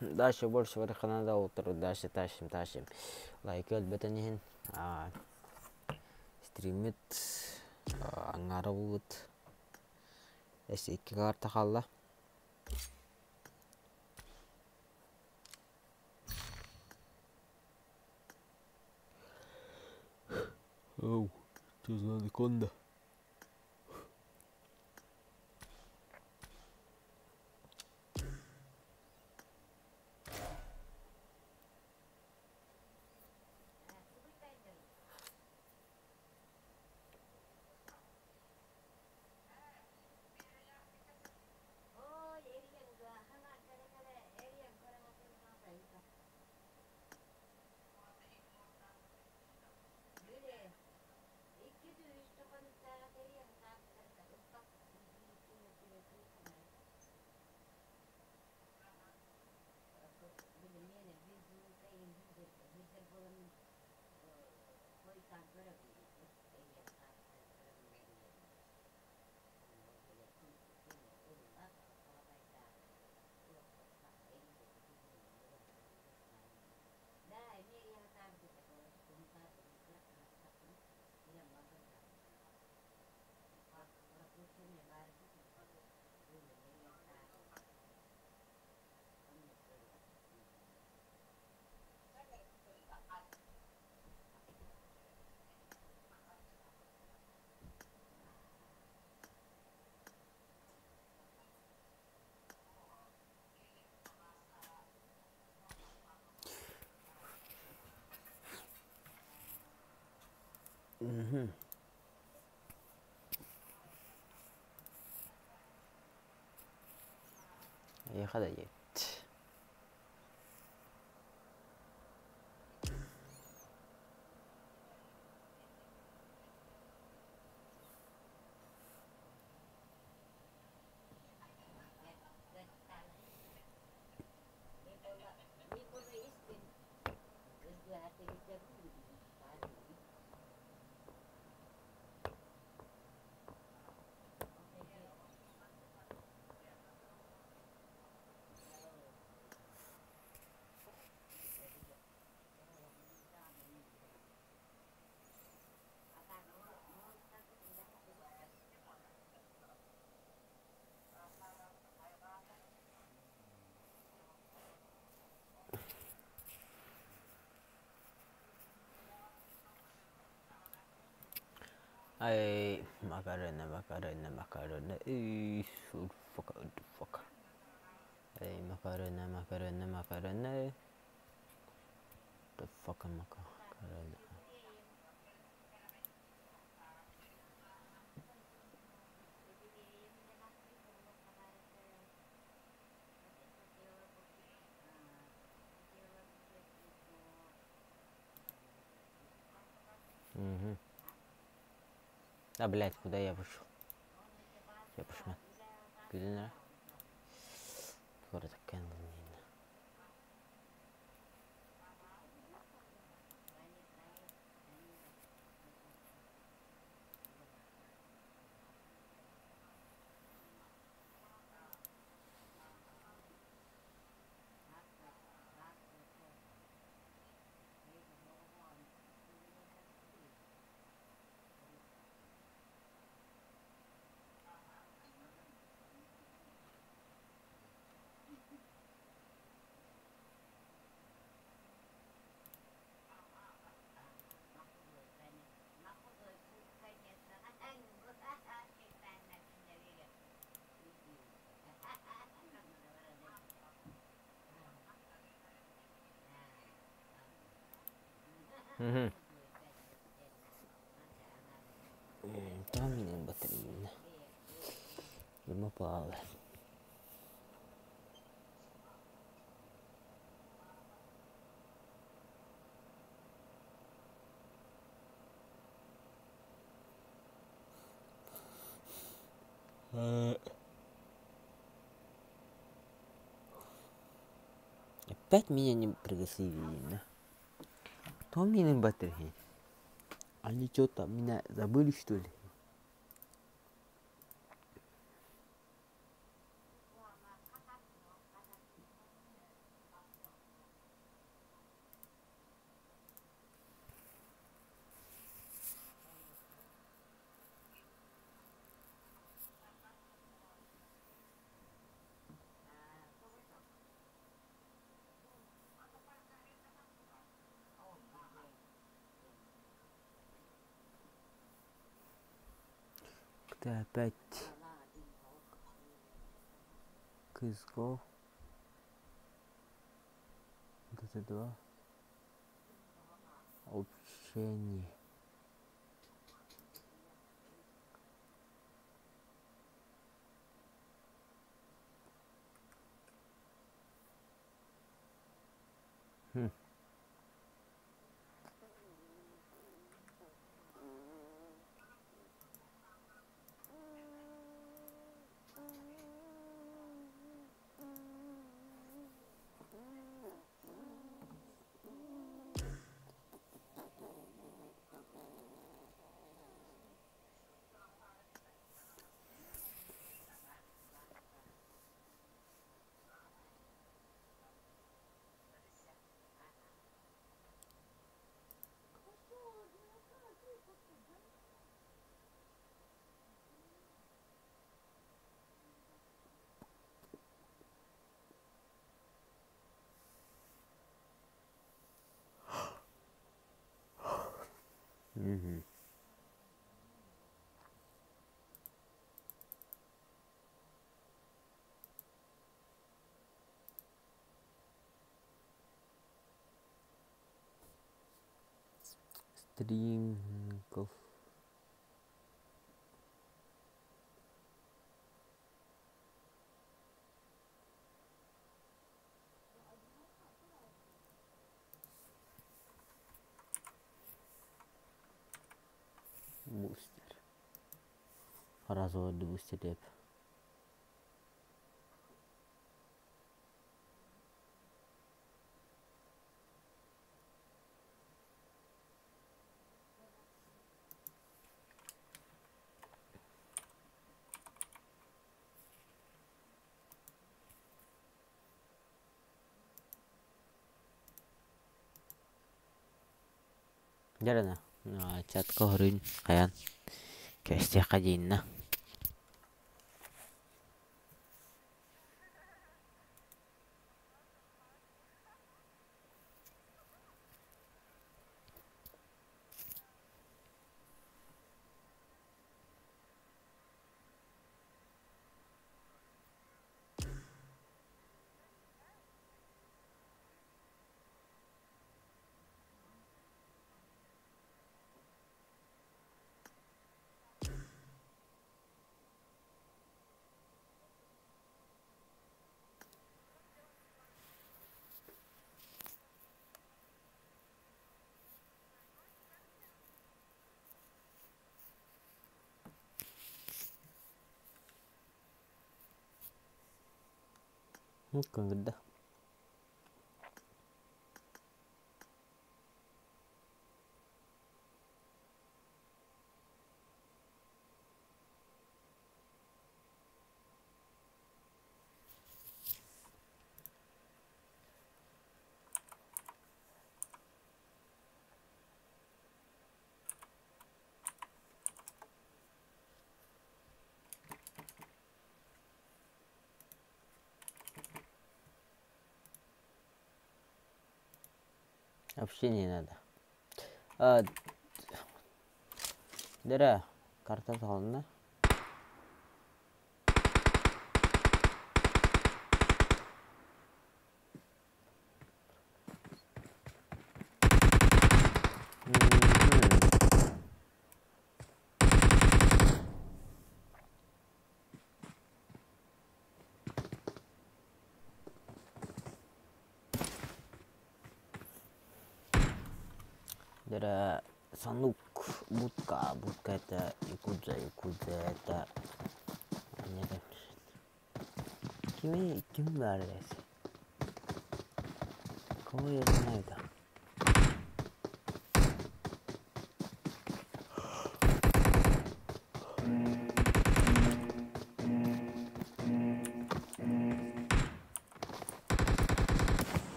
дальше больше вархана утро, дальше тащим, тащим. Лайк өлбөтөн Стриммит аҥаара буолбут. Эс икки карта хаалла. Оу, что за анаконда? Угу. Ехала едет. Ай, макароны, макароны, макароны. Эй, fuck, fuck. Эй, макароны, макароны, макароны. The fuck макароны. Угу. А, блядь, куда я пошел? Я пошел. Куда? Город Кэндлин. Угу. Там минем батарея. Ему палы. Опять меня не пригласили, видно. Кто минем батарея? Они что-то меня забыли, что ли? Ты опять CSGO Dota 2 общение. Хм. Угу. Стрингов. Бустер. Разовый бустер деп. Дьэ чатка хорун хайан кэстиэххэ дииннэ. Көнгүдэ. Вообще не надо. А, Дера, карта салынна. Кимдэрэ Санук, Будка, Будка это Якудза, Якудза это... Нет, Kimi, kim verdi? Кого я знаю-то?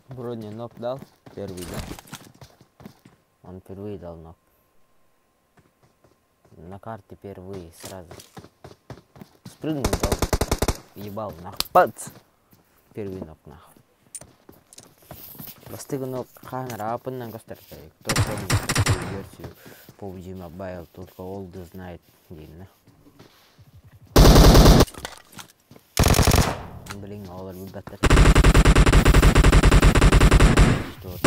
Вроде нок дал, первый, да? Он впервые дал нок. На карте впервые сразу. Спрыгнул, дал. Ебал, нах. Пац! Первый нок, нах. Бастакы нок хаһан рапыннан көстөр. Кто помнит такую версию PUBG Mobile, только Олда знает, диэн. Блин, олар билбэттэр. Что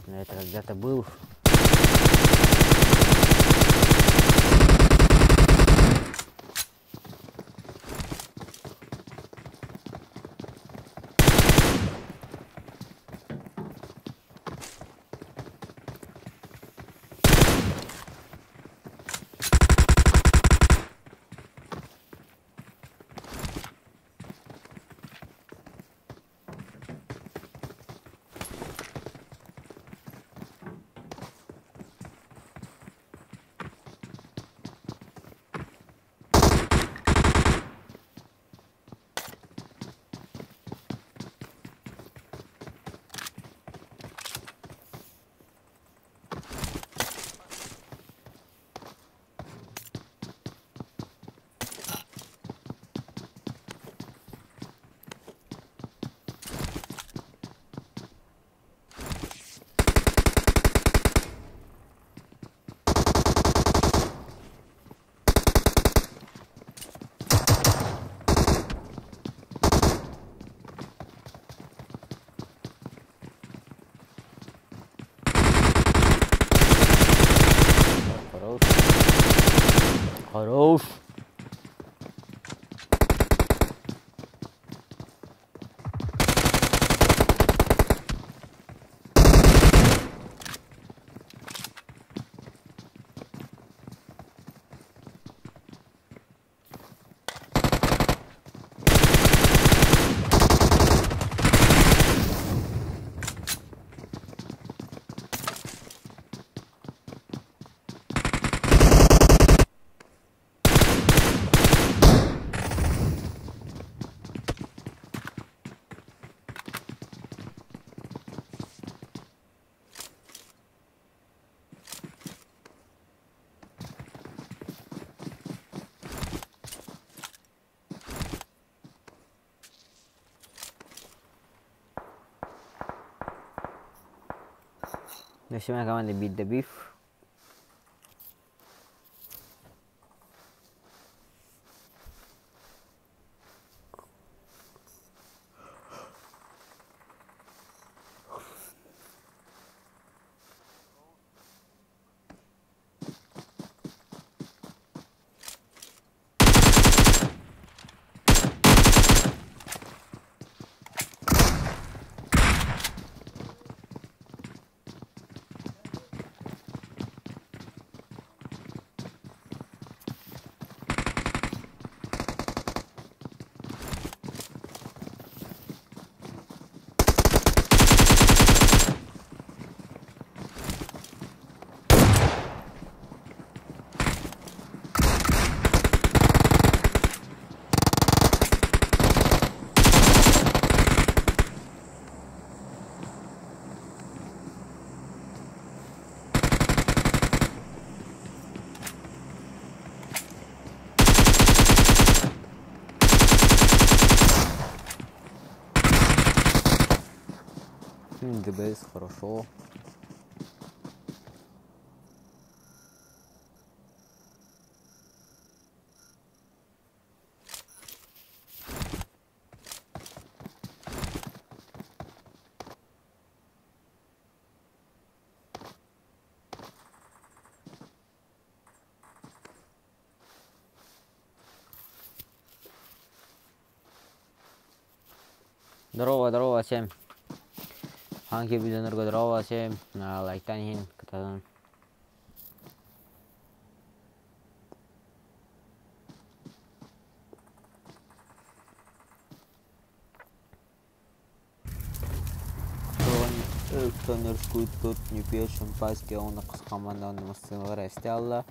Но это когда-то был. Хорош. Хорош. Нөсүмэ команда Beat the Beef. ДБС хорошо. Здорово, здорово всем. Ханки Бидонерго, здорово всем. Лайктан иһин кытадан. Кто не рискует, тот не пьет шампанское, он команда массыналар эстелла.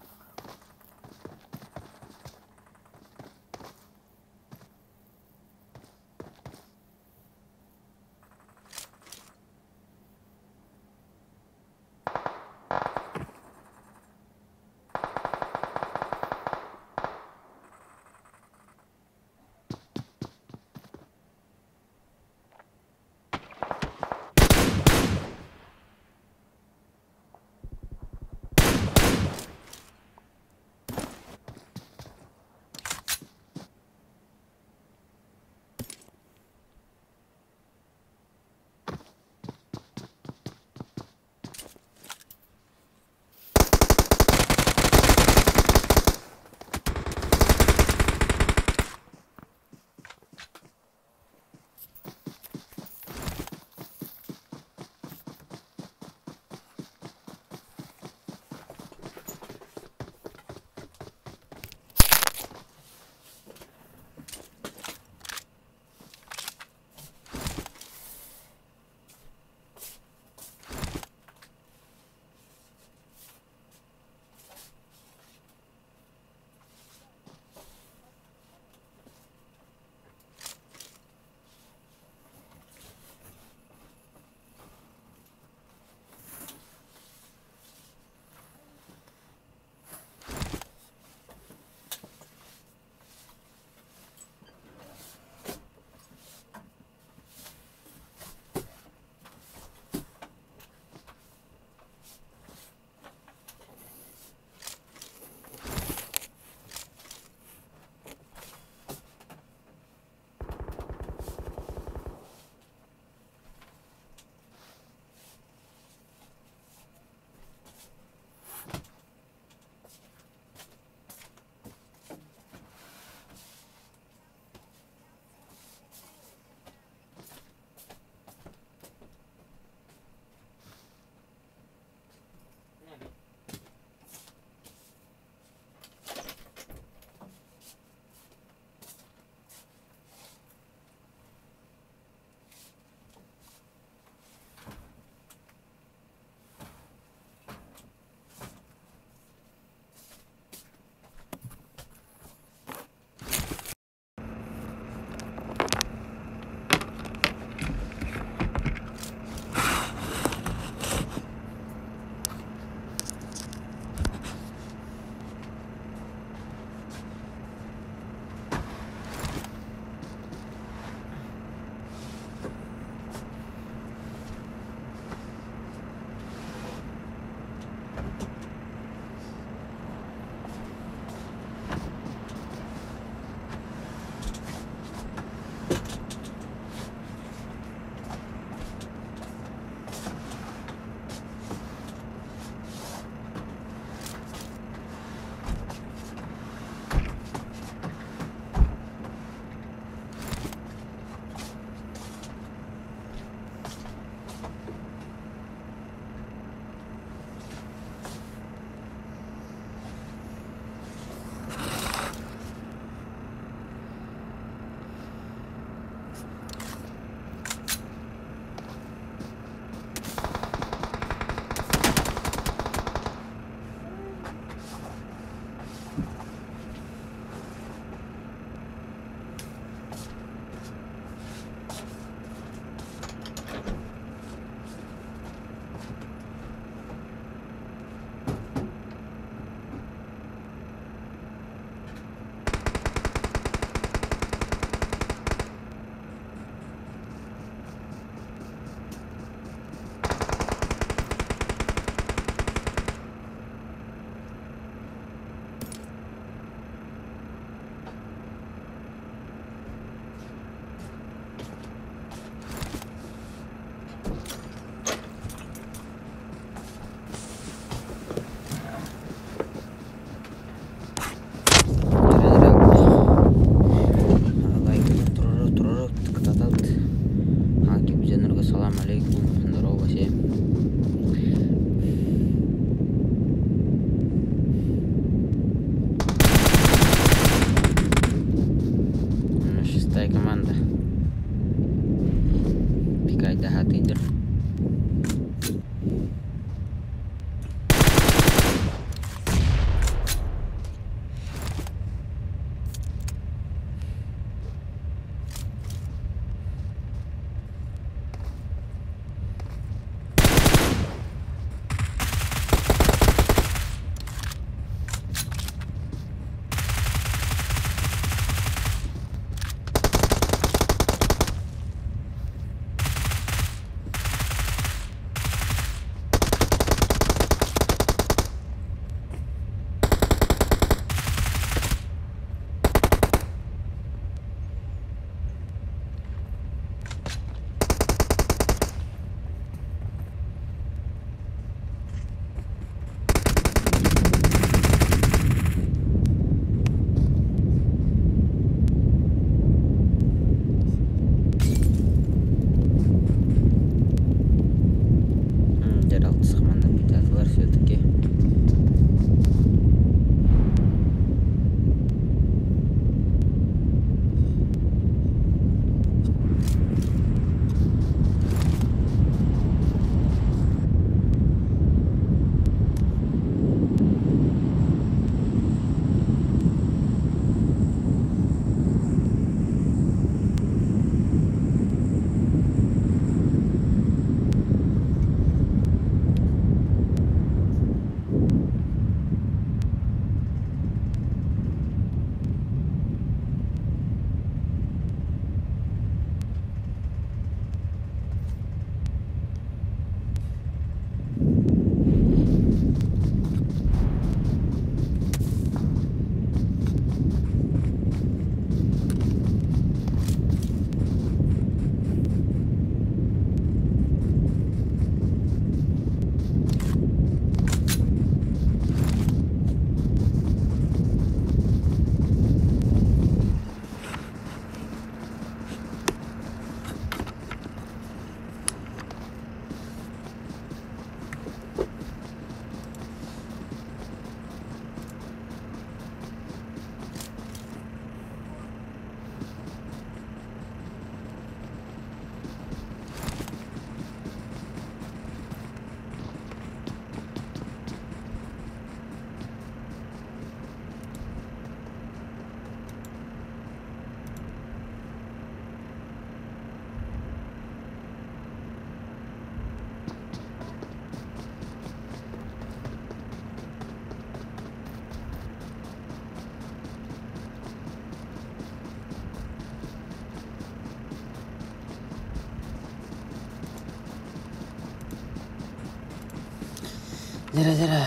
Зира зира.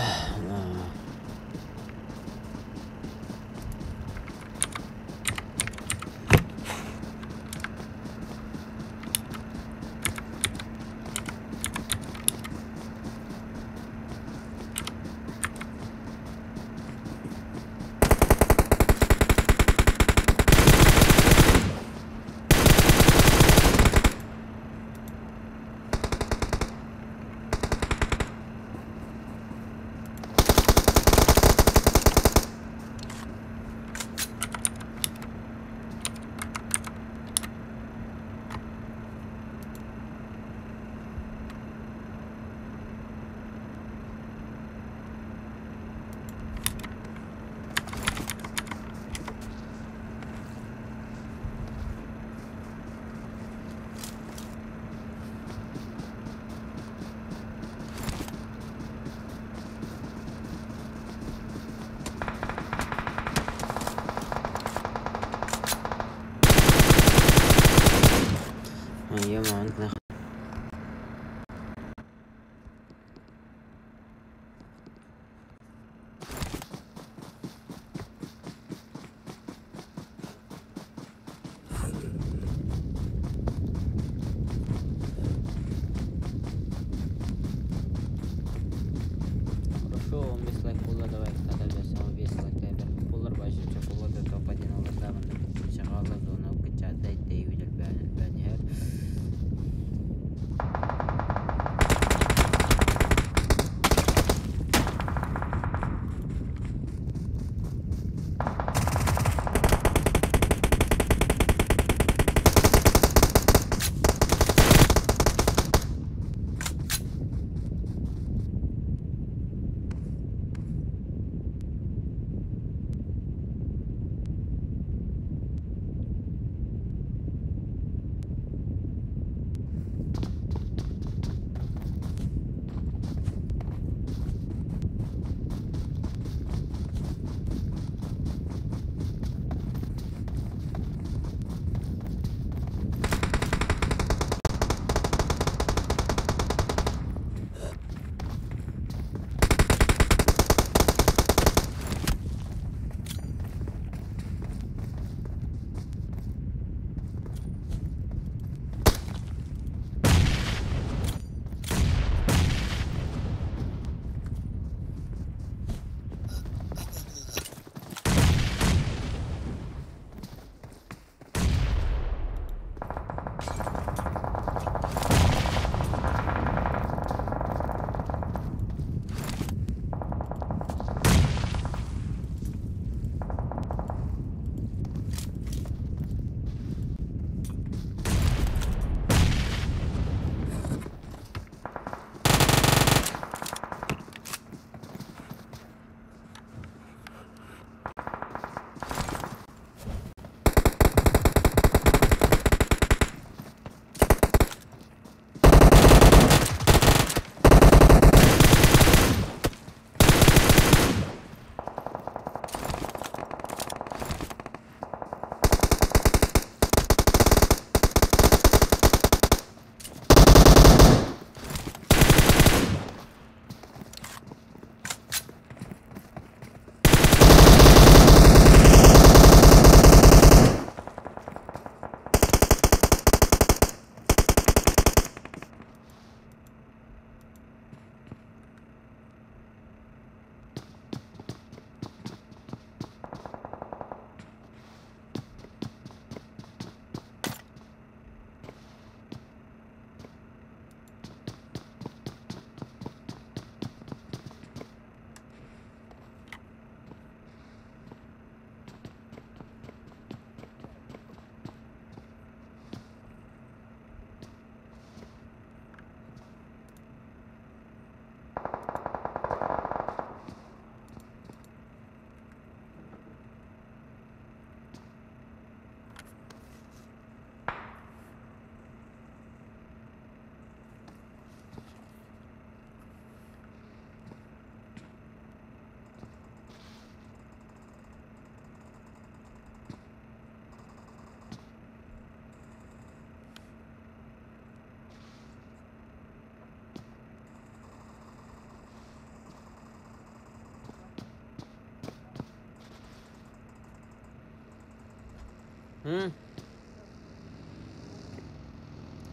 М?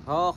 Һоох.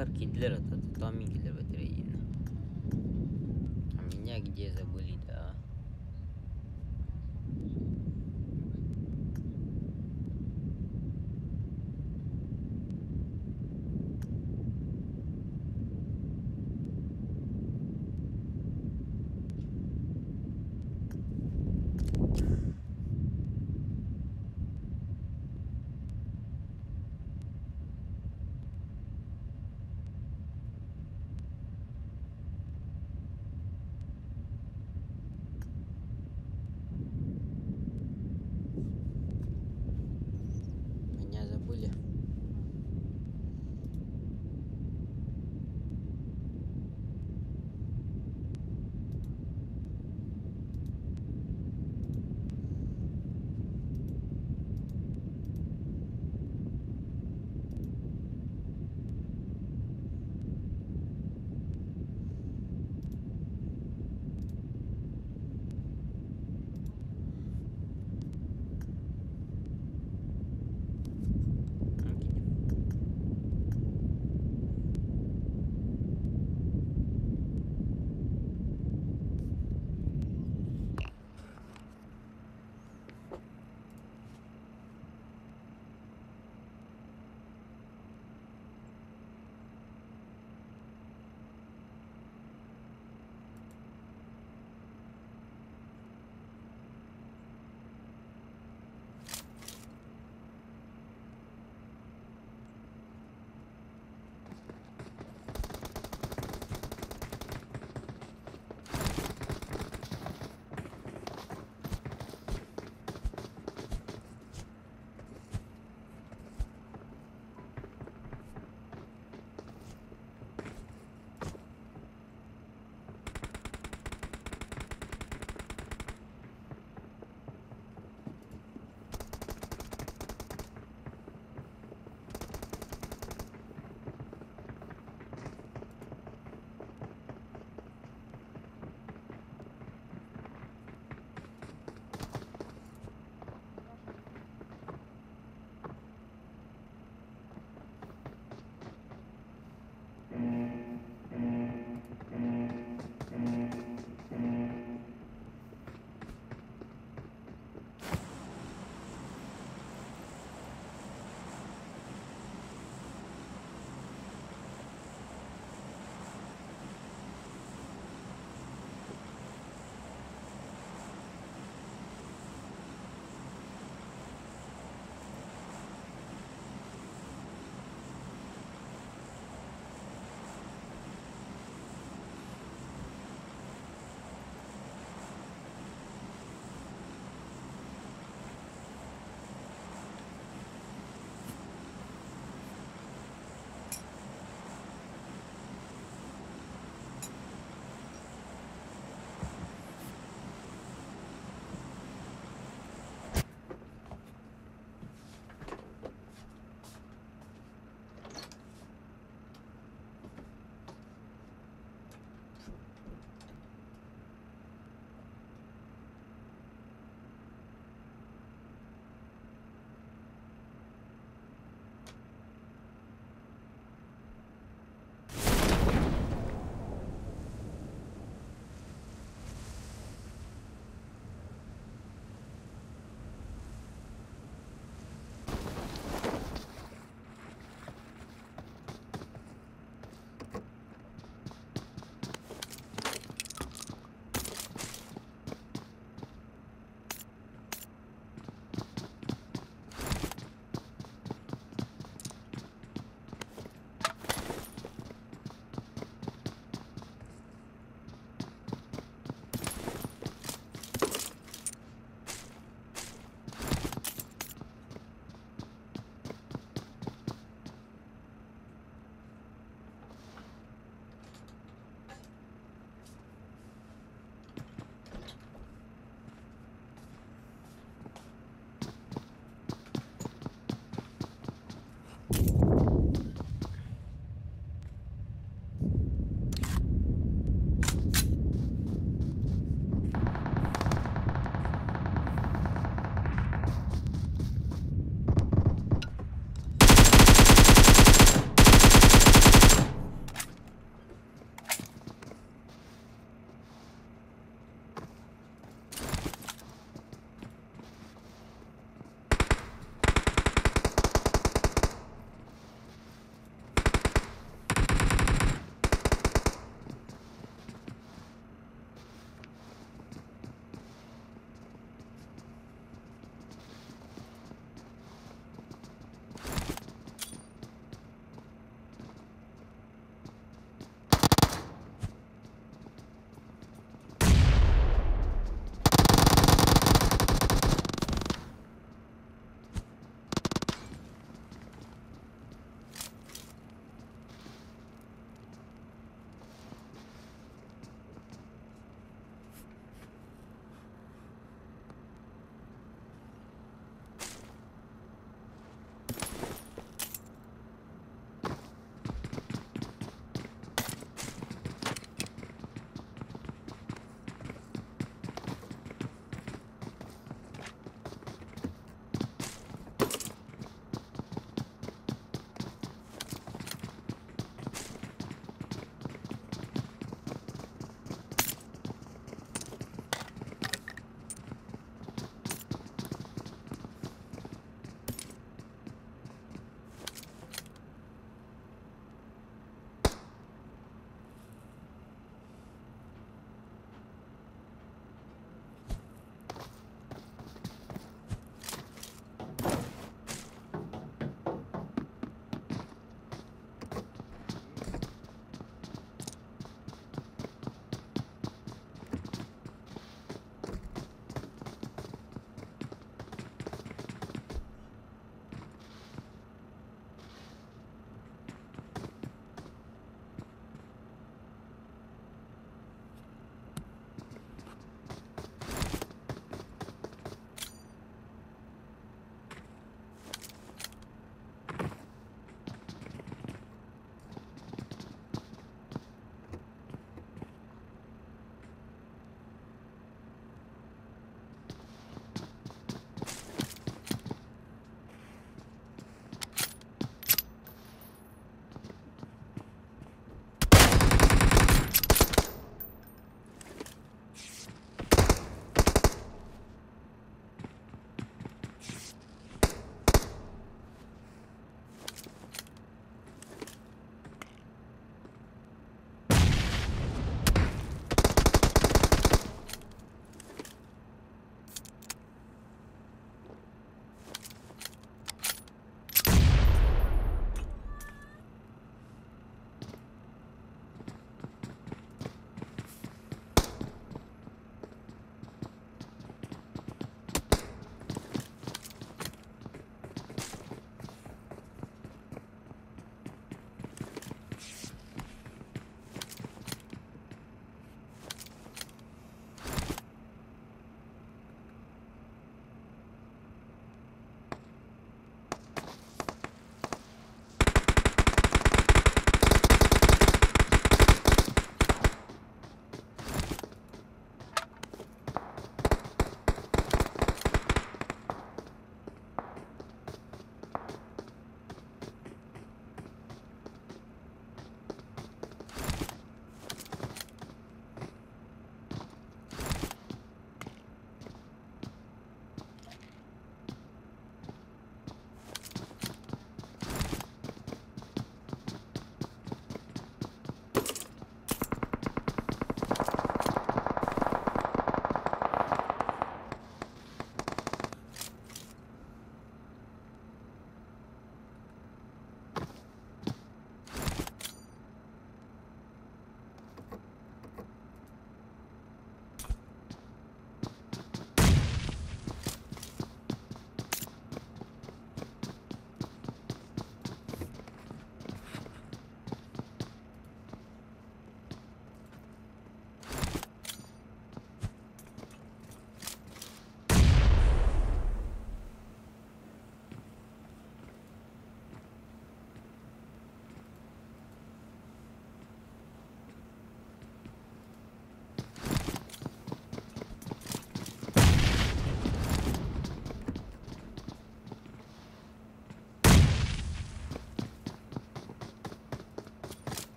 Сороҕор киирдилэр, а то мин киллэрбэтэрэ иһин. А меня где забыли, да?